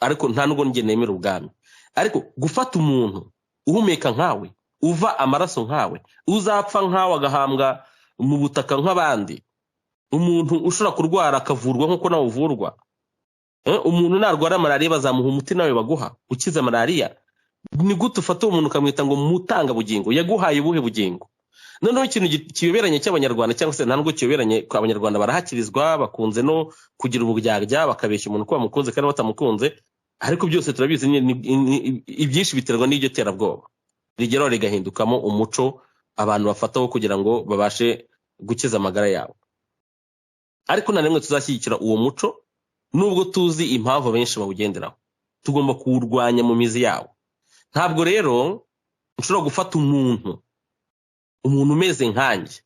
B: ariko nta nubwo njye nemera ubwami. Ariko gufata umuntu uhumeka nkawe, uva amaraso nkawe, uzapfa nkawe, agahambwa mu butaka nk'abandi, umuntu ushobora kurwara akavurwa nk'uko nawe uvurwa, umuntu narwara malariya bazamuha umuti nawe baguha ukiza malariya, ni gute ufata uwo muntu ukamwita ngo mutangabugingo? Yaguhaye ubuhe bugingo? Noneho ikintu kiyoberanye cy'Abanyarwanda, cyangwa se nta nubwo kiyoberanye, Abanyarwanda barahakirizwa, bakunze no kugira uburyarya, bakabeshya umuntu ko bamukunze kandi batamukunze. Ariko byose turabizi, ibyinshi biterwa n'iryo terabwoba rigeraho rigahindukamo umuco abantu bafataho kugira ngo babashe gukiza amagara yabo. Ariko na rimwe tuzashyigikira uwo muco, nubwo tuzi impamvu benshi bawugenderaho. Tugomba kuwurwanya mu mizi yawo. Ntabwo rero nshobora gufata umuntu umeze nkanjye,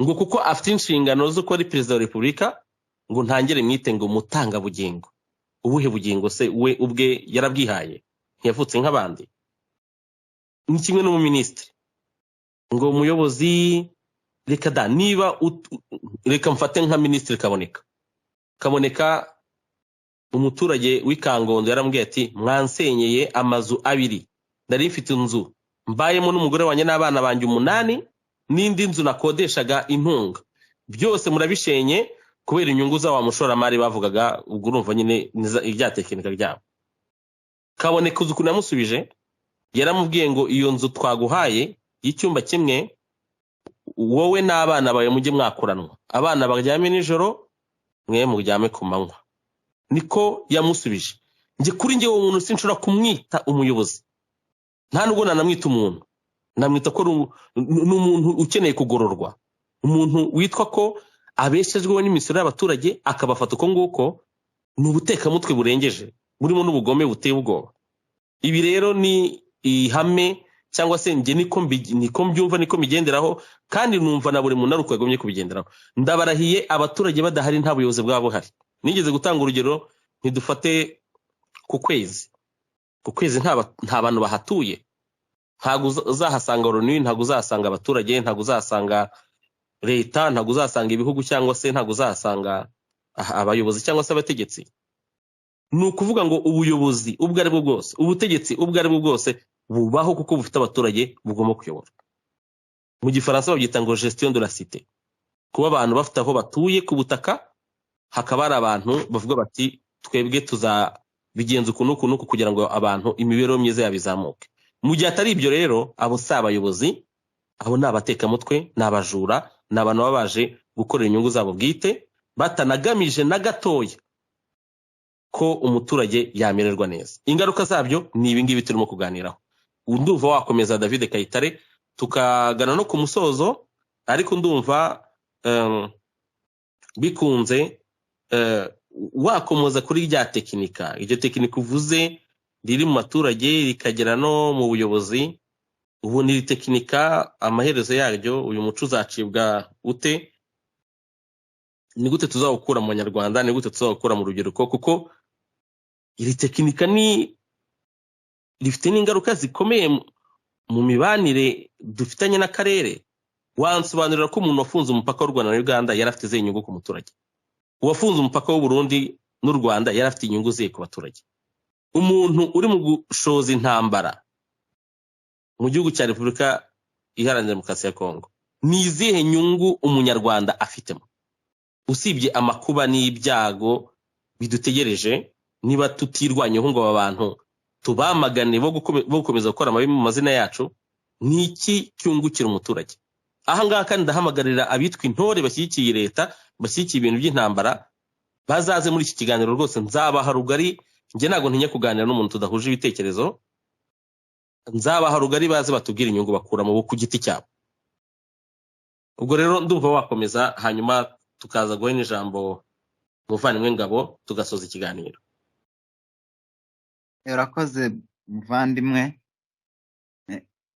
B: ngo kuko afite inshingano zo kuba ari perezida wa repubulika, ngo ntangire mwite ngo mutangabugingo. Ubuhe bugingo se? We ubwe yarabwihaye? Ntiyavutse nk'abandi? Ni kimwe n'umuminisitiri, ngo umuyobozi. Reka da, niba reka mfate nka minisitiri Kaboneka. Kaboneka, umuturage w'i Kangondo yaramubwiye ati: "Mwansenyeye amazu abiri, nari mfite inzu mbayemo n'umugore wanjye n'abana banjye umunani, n'indi nzu nakodeshaga intunga, byose murabishenye kubera inyungu za wa mushoramari bavugaga." Ubwo urumva nyine ibya tekinika ryabo. Kaboneka, uzi ukuntu yamusubije? Yaramubwiye ngo: "Iyo nzu twaguhaye y'icyumba kimwe, wowe n'abana bawe mujye mwakuranwa, abana baryame nijoro, mwe muryame ku manywa." Niko yamusubije. Njye, kuri njye, uwo muntu sinshobora kumwita umuyobozi, nta nubwo nanamwita umuntu. Namwita ko ni umuntu ukeneye kugororwa. Umuntu witwa ko abeshejweho n'imisoro y'abaturage, akabafata uko nguko, ni ubutekamutwe burengeje, burimo n'ubugome buteye ubwoba. Ibi rero ni ihame, cyangwa se njye niko mbyumva, niko mbigenderaho, kandi numva na buri muntu ari uko yagombye kubigenderaho. Ndabarahiye, abaturage badahari nta buyobozi bwaba buhari. Nigeze gutanga urugero, ntidufate ku kwezi. Ku kwezi nta bantu bahatuye, ntabwo uzahasanga Loni, ntabwo uzahasanga abaturage, ntabwo uzahasanga leta, ntabwo uzahasanga ibihugu, cyangwa se ntabwo uzahasanga abayobozi cyangwa se abategetsi. Ni ukuvuga ngo ubuyobozi ubwo ari bwo bwose, ubutegetsi ubwo ari bwo bwose, bubaho kuko bufite abaturage bugomba kuyobora. Mu Gifaransa babyita ngo gestion de la cité, kuba abantu bafite aho batuye ku butaka, hakaba hari abantu bavuga bati: "Twebwe tuzabigenza uku n'uku n'uku kugira ngo abantu imibereho myiza yabo izamuke." Mu gihe atari ibyo rero, abo si abayobozi, abo ni abatekamutwe, ni abajura, ni abantu baba baje gukorera inyungu zabo bwite, batanagamije na gatoya ko umuturage yamererwa neza. Ingaruka zabyo ni ibi ngibi turimo kuganiraho. Ndumva wakomeza, David Kayitare, tukagana no ku musozo. Ariko ndumva bikunze wakomoza kuri rya tekinika, iryo tekinika uvuze riri mu baturage rikagera no mu buyobozi. Ubu ni tekinika, amaherezo yaryo, uyu muco uzacibwa ute? Ni gute tuzawukura mu Banyarwanda? Ni gute tuzawukura mu rubyiruko? Kuko iri tekinika ni rifite n'ingaruka zikomeye mu mibanire dufitanye n'akarere. Wansobanurira ko umuntu wafunze umupaka w'u Rwanda na Uganda yari afite izihe nyungu ku muturage? Uwafunze umupaka w'u Burundi n'u Rwanda yari afite inyungu zihe ku baturage? Umuntu uri mu gushoza intambara mu gihugu cya Repubulika Iharanira Demokarasi ya Kongo, ni izihe nyungu umunyarwanda afitemo usibye amakuba n'ibyago bidutegereje niba tutirwanyeho ngo aba bantu tubamagane bo gukomeza gukora amabi mu mazina yacu? Ni iki cyungukira umuturage? Aha ngaha kandi ndahamagarira abitwa intore bashyigikiye leta, bashyigikiye ibintu by'intambara, bazaze muri iki kiganiro rwose, nzabaha rugari. Njye ntabwo ntinya kuganira n'umuntu tudahuje ibitekerezo, nzabaha rugari baze batubwire inyungu bakuramo bo ku giti cyabo. Ubwo rero ndumva wakomeza, hanyuma tukaza guha n'ijambo umuvandimwe Ngabo, tugasoza ikiganiro.
D: Urakoze muvandimwe.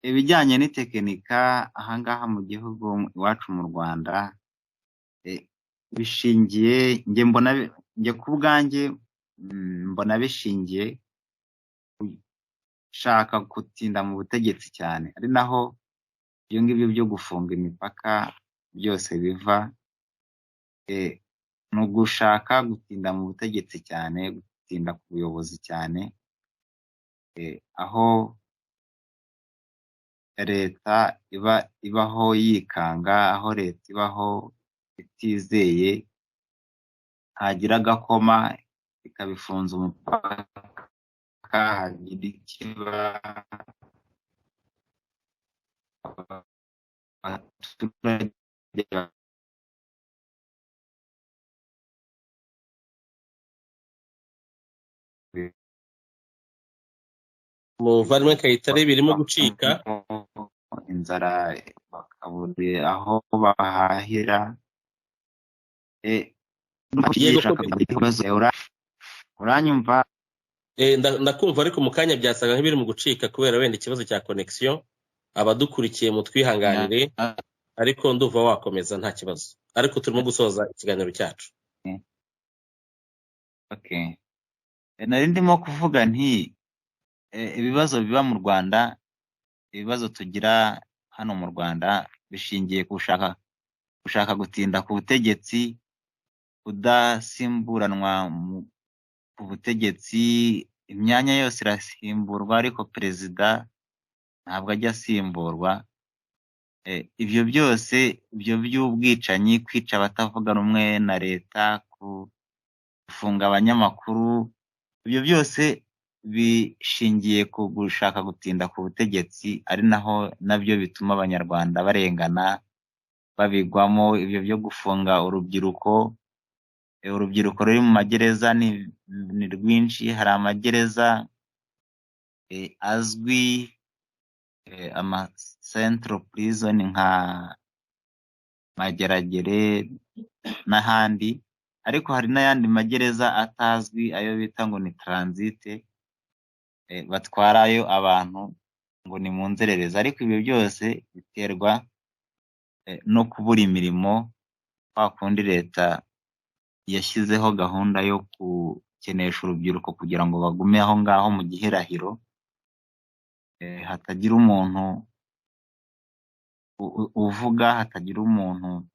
D: Ibijyanye n'itekinika ahangaha mu gihugu iwacu mu Rwanda bishingiye, njye mbona, njye ku bwanjye mbona bishingiye gushaka gutinda mu butegetsi cyane, ari naho ibyo ngibyo byo gufunga imipaka byose biva. Ni ugushaka gutinda mu butegetsi cyane, gutinda ku buyobozi cyane, aho leta iba ibaho yikanga, aho leta ibaho itizeye, hagira agakoma ikabifunza umupaka, hagira ikiba abaturage
B: Muvandimwe Kayitare birimo gucika,
D: inzara, bakabura aho bahahira. Uranyumva?
B: Ndakumva, ariko mu kanya byasaga nk'ibiri mu gucika kubera wenda ikibazo cya connection. Abadukurikiye mutwihanganire, ariko ndumva wakomeza nta kibazo, ariko turimo gusoza ikiganiro cyacu.
D: Okay. Nari ndimo kuvuga nti ibibazo biba mu Rwanda, ibibazo tugira hano mu Rwanda bishingiye gushaka gutinda ku butegetsi, kudasimburanwa ku butegetsi. Imyanya yose irasimburwa ariko perezida ntabwo ajya asimburwa. Ibyo byose, ibyo by'ubwicanyi, kwica abatavuga rumwe na leta, gufunga abanyamakuru, ibyo byose bishingiye ku gushaka gutinda ku butegetsi, ari naho nabyo bituma abanyarwanda barengana, babigwamo. Ibyo byo gufunga urubyiruko, urubyiruko ruri mu magereza ni rwinshi. Hari amagereza azwi, ama central prison nka Mageragere n'ahandi, ariko hari n'ayandi magereza atazwi, ayo bita ngo ni transite, batwarayo abantu ngo ni mu nzererezi. Ariko ibyo byose biterwa no kubura imirimo, kwa kundi leta yashyizeho gahunda yo gukenesha urubyiruko kugira ngo bagume aho ngaho mu gihirahiro, hatagira umuntu uvuga, hatagira umuntu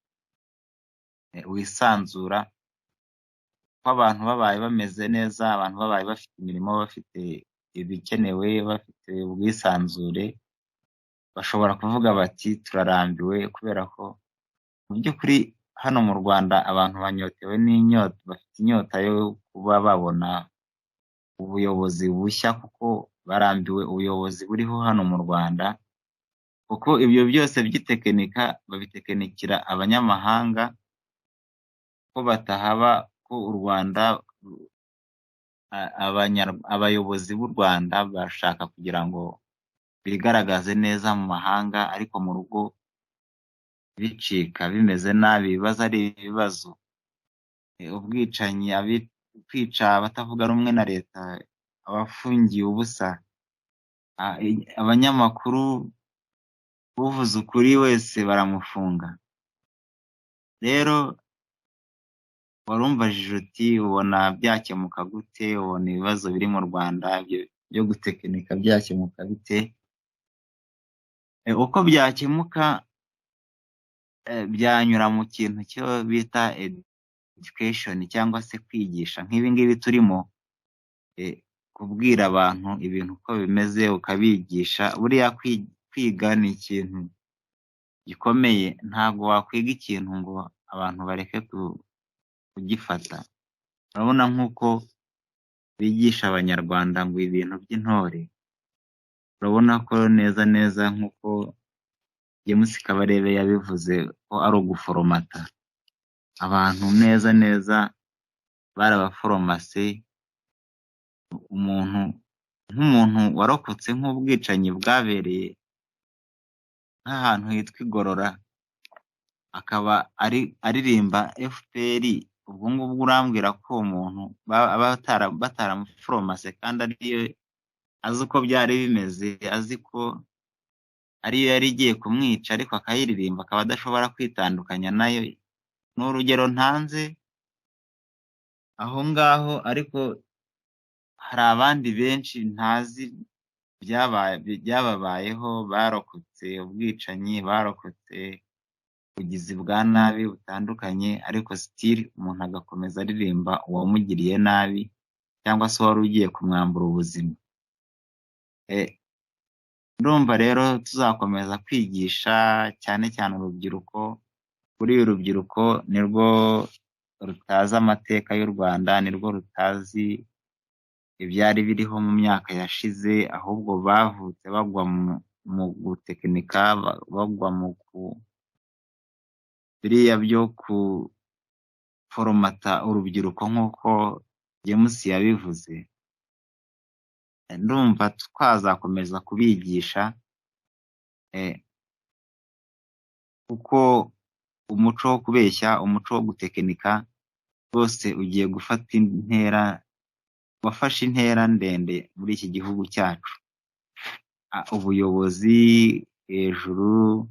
D: wisanzura. Ko abantu babaye bameze neza, abantu babaye bafite imirimo, bafite ibikenewe, bafite ubwisanzure, bashobora kuvuga bati turarambiwe, kubera ko mu by'ukuri hano mu Rwanda abantu banyotewe n'inyota, bafite inyota yo kuba babona ubuyobozi bushya, kuko barambiwe ubuyobozi buriho hano mu Rwanda. Kuko ibyo byose by'itekinika babitekinikira abanyamahanga, ko batahaba, ko u Rwanda, abayobozi b'u Rwanda bashaka kugira ngo bigaragaze neza mu mahanga, ariko mu rugo bicika bimeze nabi, ibibazo ari ibibazo, ubwicanyi, kwica abatavuga rumwe na leta, abafungiye ubusa, abanyamakuru, uvuze ukuri wese baramufunga. Rero warumbajije uti ubona byakemuka gute, ubona ibibazo biri mu Rwanda byo gutekinika byakemuka bite? Uko byakemuka, byanyura mu kintu cyo bita education cyangwa se kwigisha, nk'ibi ngibi turimo, kubwira abantu ibintu uko bimeze ukabigisha. Buriya kwiga ni ikintu gikomeye. Ntabwo wakwiga ikintu ngo abantu bareke kugifata. Urabona nk'uko bigisha Abanyarwanda ngo ibintu by'intore, urabona ko neza neza nk'uko James Kabarebe yabivuze ko ari uguforomata abantu neza neza, barabaforomase. Umuntu nk'umuntu warokotse nk'ubwicanyi bwabereye nk'ahantu hitwa Igorora, akaba ari aririmba FPR, ubwo ngubwo urambwira ko uwo muntu aba bataramuforomase kandi ariyo azi uko byari bimeze, azi ko ariyo yari igiye kumwica, ariko akayiririmba akaba adashobora kwitandukanya nayo. Ni urugero ntanze aho ngaho, ariko hari abandi benshi ntazi byababayeho, barokotse ubwicanyi, barokotse ubugizi bwa nabi butandukanye, ariko still umuntu agakomeza aririmba uwamugiriye nabi cyangwa se wari ugiye kumwambura ubuzima. Ndumva rero tuzakomeza kwigisha cyane cyane urubyiruko. Kuri uru rubyiruko nirwo rutazi amateka y'u Rwanda, nirwo rutazi ibyari biriho mu myaka yashize, ahubwo bavutse bagwa mu gutekinika, bagwa mu ku biriya byo kuforomata urubyiruko nk'uko James yabivuze. Ndumva twazakomeza kubigisha, kuko umuco wo kubeshya, umuco wo gutekinika rwose ugiye gufata intera, wafashe intera ndende muri iki gihugu cyacu. Ubuyobozi hejuru,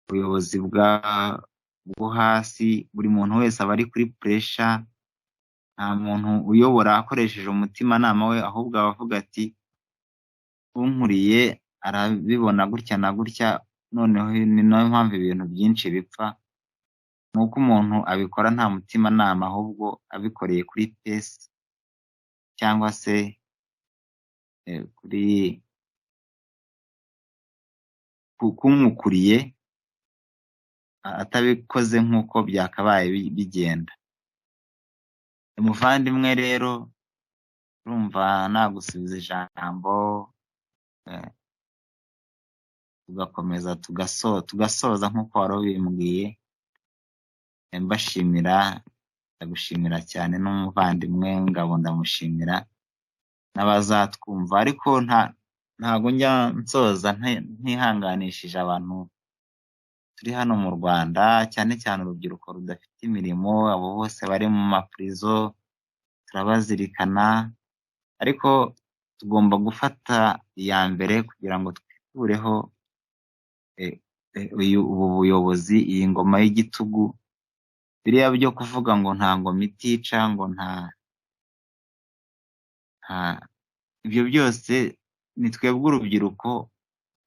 D: ubuyobozi bwo hasi, buri muntu wese aba ari kuri pressure. Nta muntu uyobora akoresheje umutimanama we, ahubwo aba avuga ati unkuriye arabibona gutya na gutya. Noneho ni nayo mpamvu ibintu byinshi bipfa, ni uko umuntu abikora nta mutimanama, ahubwo abikoreye kuri pesi cyangwa se kuri kumukuriye, atabikoze nk'uko byakabaye bigenda. Umuvandimwe rero, urumva nagusubiza ijambo, tugakomeza tugasoza nk'uko wari ubimbwiye. Mbashimira, ndagushimira cyane n'umuvandimwe Ngabo ndamushimira, n'abazatwumva, ariko ntago njya nsoza ntihanganishije abantu turi hano mu Rwanda, cyane cyane urubyiruko rudafite imirimo, abo bose bari mu mapurizo turabazirikana, ariko tugomba gufata iya mbere kugira ngo twikureho ubu buyobozi, iyi ngoma y'igitugu. Biriya byo kuvuga ngo nta ngoma itica, ngo nta ibyo byose ni twebwe urubyiruko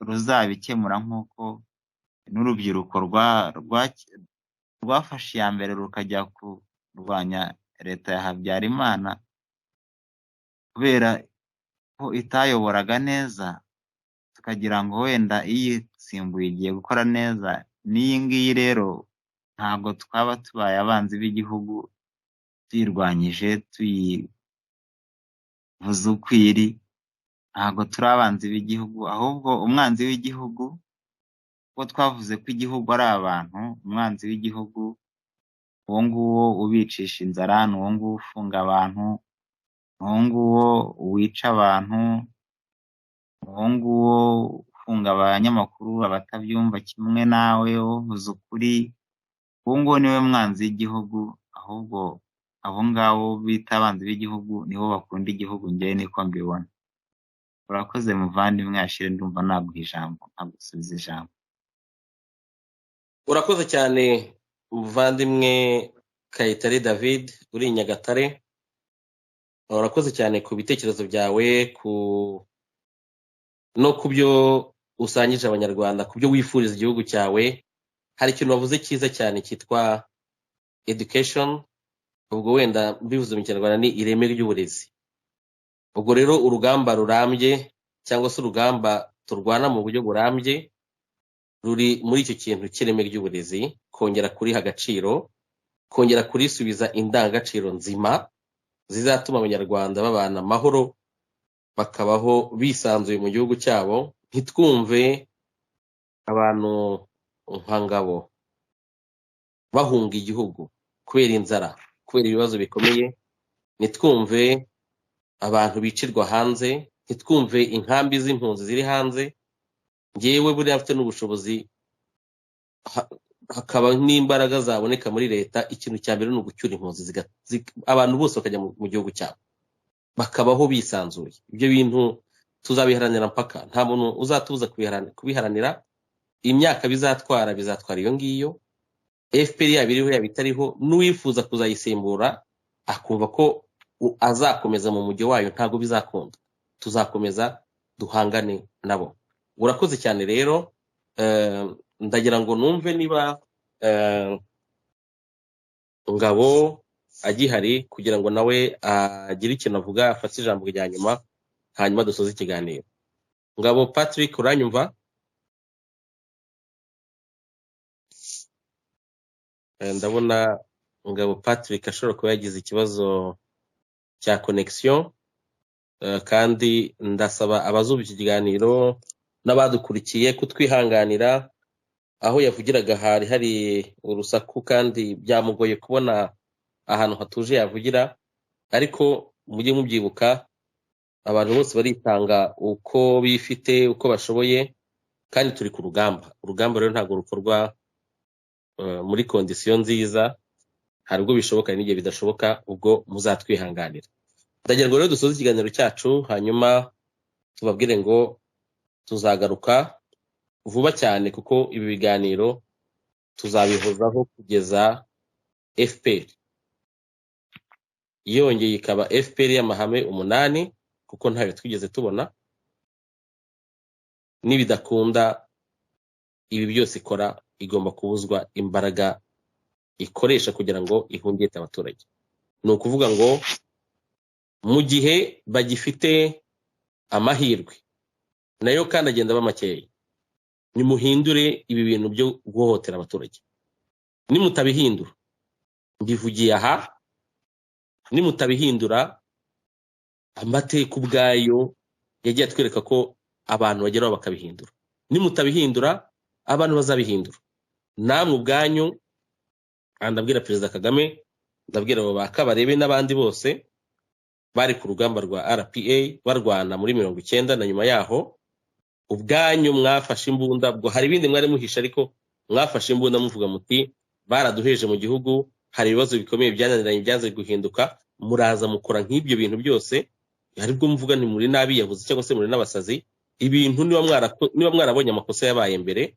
D: ruzabikemura, nk'uko n'urubyiruko rwafashe iya mbere rukajya kurwanya leta ya Habyarimana kubera ko itayoboraga neza, tukagira ngo wenda iyisimbuye igiye gukora neza. N'iyi ngiyi rero ntabwo twaba tubaye abanzi b'igihugu tuyirwanyije, tuyivuze uko iri, ntabwo turi abanzi b'igihugu, ahubwo umwanzi w'igihugu, kuko twavuze ko igihugu ari abantu, umwanzi w'igihugu uwo nguwo ubicisha inzara, ni uwo nguwo ufunga abantu, ni uwo nguwo wica abantu, ni uwo nguwo ufunga abanyamakuru, abatabyumva kimwe nawe uvuze ukuri, uwo nguwo niwe mwanzi w'igihugu. Ahubwo abo ngabo bita abanzi b'igihugu nibo bakunda igihugu, njyewe niko mbibona. Urakoze muvandimwe Ashire, ndumva naguha ijambo, nagusubiza ijambo.
B: Urakoze cyane muvandimwe Kayitare David uri i Nyagatare, urakoze cyane ku bitekerezo byawe, ku no ku byo usangije Abanyarwanda, ku byo wifuriza igihugu cyawe. Hari ikintu wavuze cyiza cyane cyitwa education, ubwo wenda mbivuze mu Kinyarwanda ni ireme ry'uburezi. Ubwo rero urugamba rurambye cyangwa se urugamba turwana mu buryo burambye Ruri muri icyo kintu cy'ireme ry'uburezi, kongera kuriha agaciro, kongera kurisubiza indangagaciro nzima zizatuma Abanyarwanda babana amahoro, bakabaho bisanzuye mu gihugu cyabo. Ntitwumve abantu nka Ngabo bahunga igihugu kubera inzara, kubera ibibazo bikomeye. Ntitwumve abantu bicirwa hanze, ntitwumve inkambi z'impunzi ziri hanze. Ngewe buriya mfite n'ubushobozi, hakaba n'imbaraga zaboneka muri leta, ikintu cya mbere ni ugucyura impunzi, abantu bose bakajya mu gihugu cyabo, bakabaho bisanzuye. Ibyo bintu tuzabiharanira mpaka, nta muntu uzatubuza kubiharanira. Imyaka bizatwara bizatwara iyo ngiyo. FPR yaba iriho, yaba itariho, n'uwifuza kuzayisimbura akumva ko azakomeza mu mujyo wayo, ntabwo bizakunda. Tuzakomeza duhangane nabo. Urakoze cyane rero. Ndagira ngo numve niba Ngabo agihari kugira ngo nawe agire ikintu avuga, afate ijambo rya nyuma, hanyuma dusoze ikiganiro. Ngabo Patrick, uranyumva? Ndabona Ngabo Patrick ashobora kuba yagize ikibazo cya connection, kandi ndasaba abazumva iki kiganiro n'abadukurikiye kutwihanganira. Aho yavugiraga hari hari urusaku kandi byamugoye kubona ahantu hatuje yavugira, ariko mujye mubyibuka, abantu bose baritanga uko bifite, uko bashoboye, kandi turi ku rugamba. Urugamba rero ntabwo rukorwa muri kondisiyo nziza, hari ubwo bishoboka n'igihe bidashoboka, ubwo muzatwihanganira. Ndagira ngo rero dusoze ikiganiro cyacu, hanyuma tubabwire ngo tuzagaruka vuba cyane, kuko ibi biganiro tuzabihozaho kugeza FPR yongeye ikaba FPR y'amahame 8, kuko ntayo twigeze tubona. Nibidakunda, ibi byose ikora igomba kubuzwa imbaraga ikoresha kugira ngo ihungete abaturage. Ni ukuvuga ngo mu gihe bagifite amahirwe, nayo kandi agenda aba makeya, nimuhindure ibi bintu byo guhohotera abaturage. Nimutabihindura, mbivugiye aha, nimutabihindura, amateka ubwayo yagiye atwereka ko abantu bageraho bakabihindura. Nimutabihindura, abantu bazabihindura. Namwe ubwanyu, ndabwira Perezida Kagame, ndabwira abo ba Kabarebe n'abandi bose bari ku rugamba rwa RPA barwana muri 90 na nyuma yaho, ubwanyu mwafashe imbunda. Ubwo hari ibindi mwari muhisha, ariko mwafashe imbunda muvuga muti baraduheje mu gihugu, hari ibibazo bikomeye byananiranye byanze guhinduka, muraza mukora nk'ibyo bintu byose. Hari ubwo muvuga nti muri n'abiyahuzi cyangwa se muri n'abasazi. Ibintu niba mwarabonye amakosa yabaye mbere,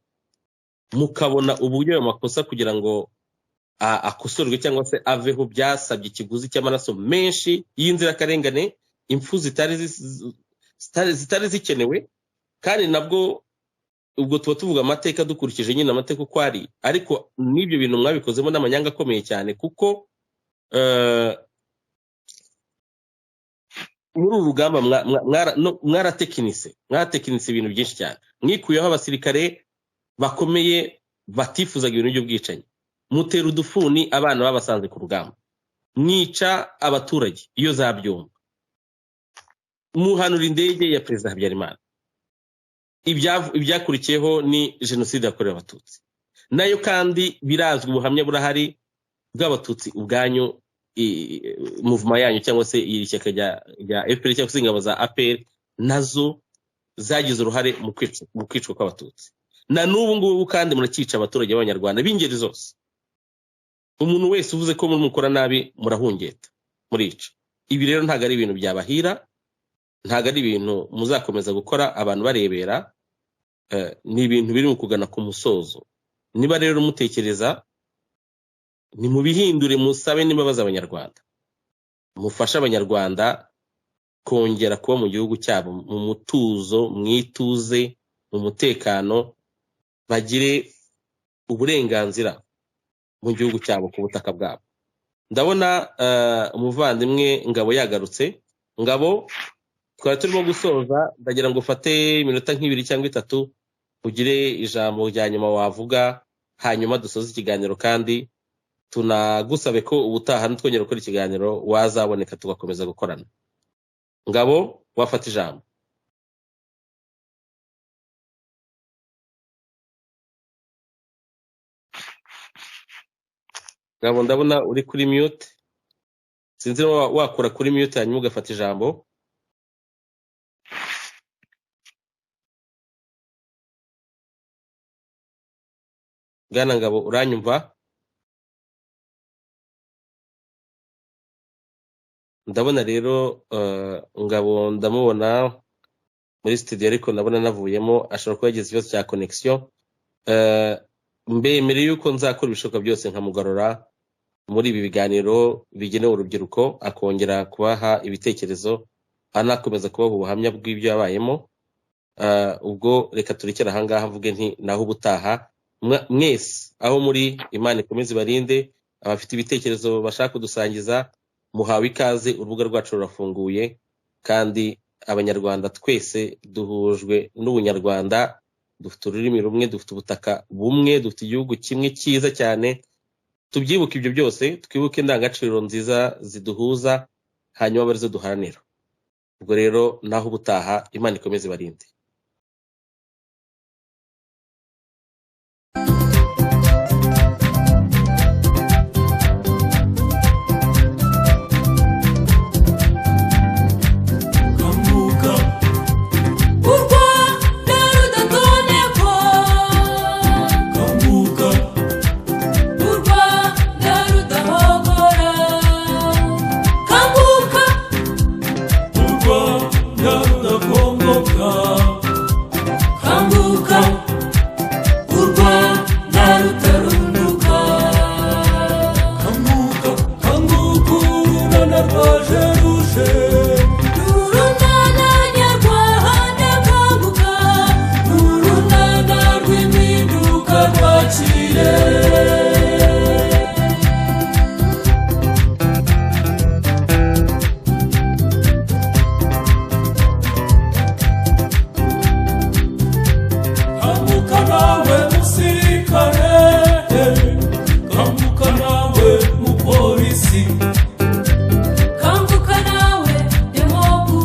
B: mukabona uburyo ayo makosa kugira ngo akosorwe cyangwa se aveho byasabye ikiguzi cy'amaraso menshi y'inzirakarengane, impfu zitari zikenewe. Kandi nabwo ubwo tuba tuvuga amateka dukurikije nyine amateka uko ari, ariko n'ibyo bintu mwabikozemo n'amanyanga akomeye cyane, kuko muri uru rugamba mwaratekinise ibintu byinshi cyane. Mwikuyeho abasirikare bakomeye batifuzaga ibintu by'ubwicanyi, mutera udufuni abana babasanze ku rugamba, mwica abaturage iyo zabyumva, muhanura indege ya Perezida Habyarimana. Ibyakurikiyeho ni jenoside yakorewe Abatutsi, nayo kandi birazwi, ubuhamya burahari bw'Abatutsi ubwanyu, muvuma yanyu cyangwa se iri shyaka rya FPR cyangwa se ingabo za APR nazo zagize uruhare mu kwicwa kw'Abatutsi. Na n'ubu ngubu kandi murakica abaturage b'Abanyarwanda b'ingeri zose. Umuntu wese uvuze ko mukora nabi murahungeta, murica. Ibi rero ntabwo ari ibintu byabahira, ntabwo ari ibintu muzakomeza gukora abantu barebera, ni ibintu biri mu kugana ku musozo. Niba rero mutekereza, nimubihindure, musabe n'imbabazi Abanyarwanda, mufashe Abanyarwanda kongera kuba mu gihugu cyabo mu mutuzo, mu ituze, mu mutekano, bagire uburenganzira mu gihugu cyabo ku butaka bwabo. Ndabona umuvandimwe Ngabo yagarutse. Ngabo, twari turimo gusoza, ndagira ngo ufate iminota nk'ibiri cyangwa itatu Ugire ijambo rya nyuma wavuga, hanyuma dusoze ikiganiro, kandi tunagusabe ko ubutaha nitwongera gukora ikiganiro wazaboneka tugakomeza gukorana. Ngabo, wafata ijambo. Ngabo, ndabona uri kuri mute, sinzi niba wakura kuri mute hanyuma ugafata ijambo. Bwana Ngabo, uranyumva? Ndabona rero Ngabo ndamubona muri studio, ariko ndabona navuyemo, ashobora kuba yagize ikibazo cya connection. Mbemere yuko nzakora ibishoboka byose nkamugarura muri ibi biganiro bigenewe urubyiruko, akongera kubaha ibitekerezo, anakomeza kubaha ubuhamya bw'ibyo yabayemo. Ubwo reka turekere ahangaha, mvuge nti naho ubutaha. Mwese aho muri, Imana ikomeze ibarinde. Abafite ibitekerezo bashaka kudusangiza, muhawe ikaze, urubuga rwacu rurafunguye, kandi Abanyarwanda twese duhujwe n'ubunyarwanda, dufite ururimi rumwe, dufite ubutaka bumwe, dufite igihugu kimwe cyiza cyane. Tubyibuke ibyo byose, twibuke indangagaciro nziza ziduhuza, hanyuma abe arizo duharanira. Ubwo rero naho ubutaha, Imana ikomeze ibarinde.
A: Kanguka, u Rwanda rudatonekwa. Kanguka, u Rwanda rudahogora. Kanguka, u Rwanda rudakongoka. Kanguka, u Rwanda rutarunduka. Kanguka, kanguka, urunana rwaje ruje. Urunana nyarwanda, kanguka, urunana rw'impinduka rwakire. Kanguka nawe musirikare, kanguka nawe mupolisi, kanguka nawe demobu,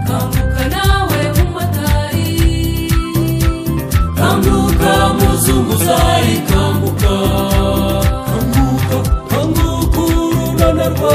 A: kanguka nawe mumotari, kanguka muzunguzayi, kanguka, kanguka, kanguka, urunana rwa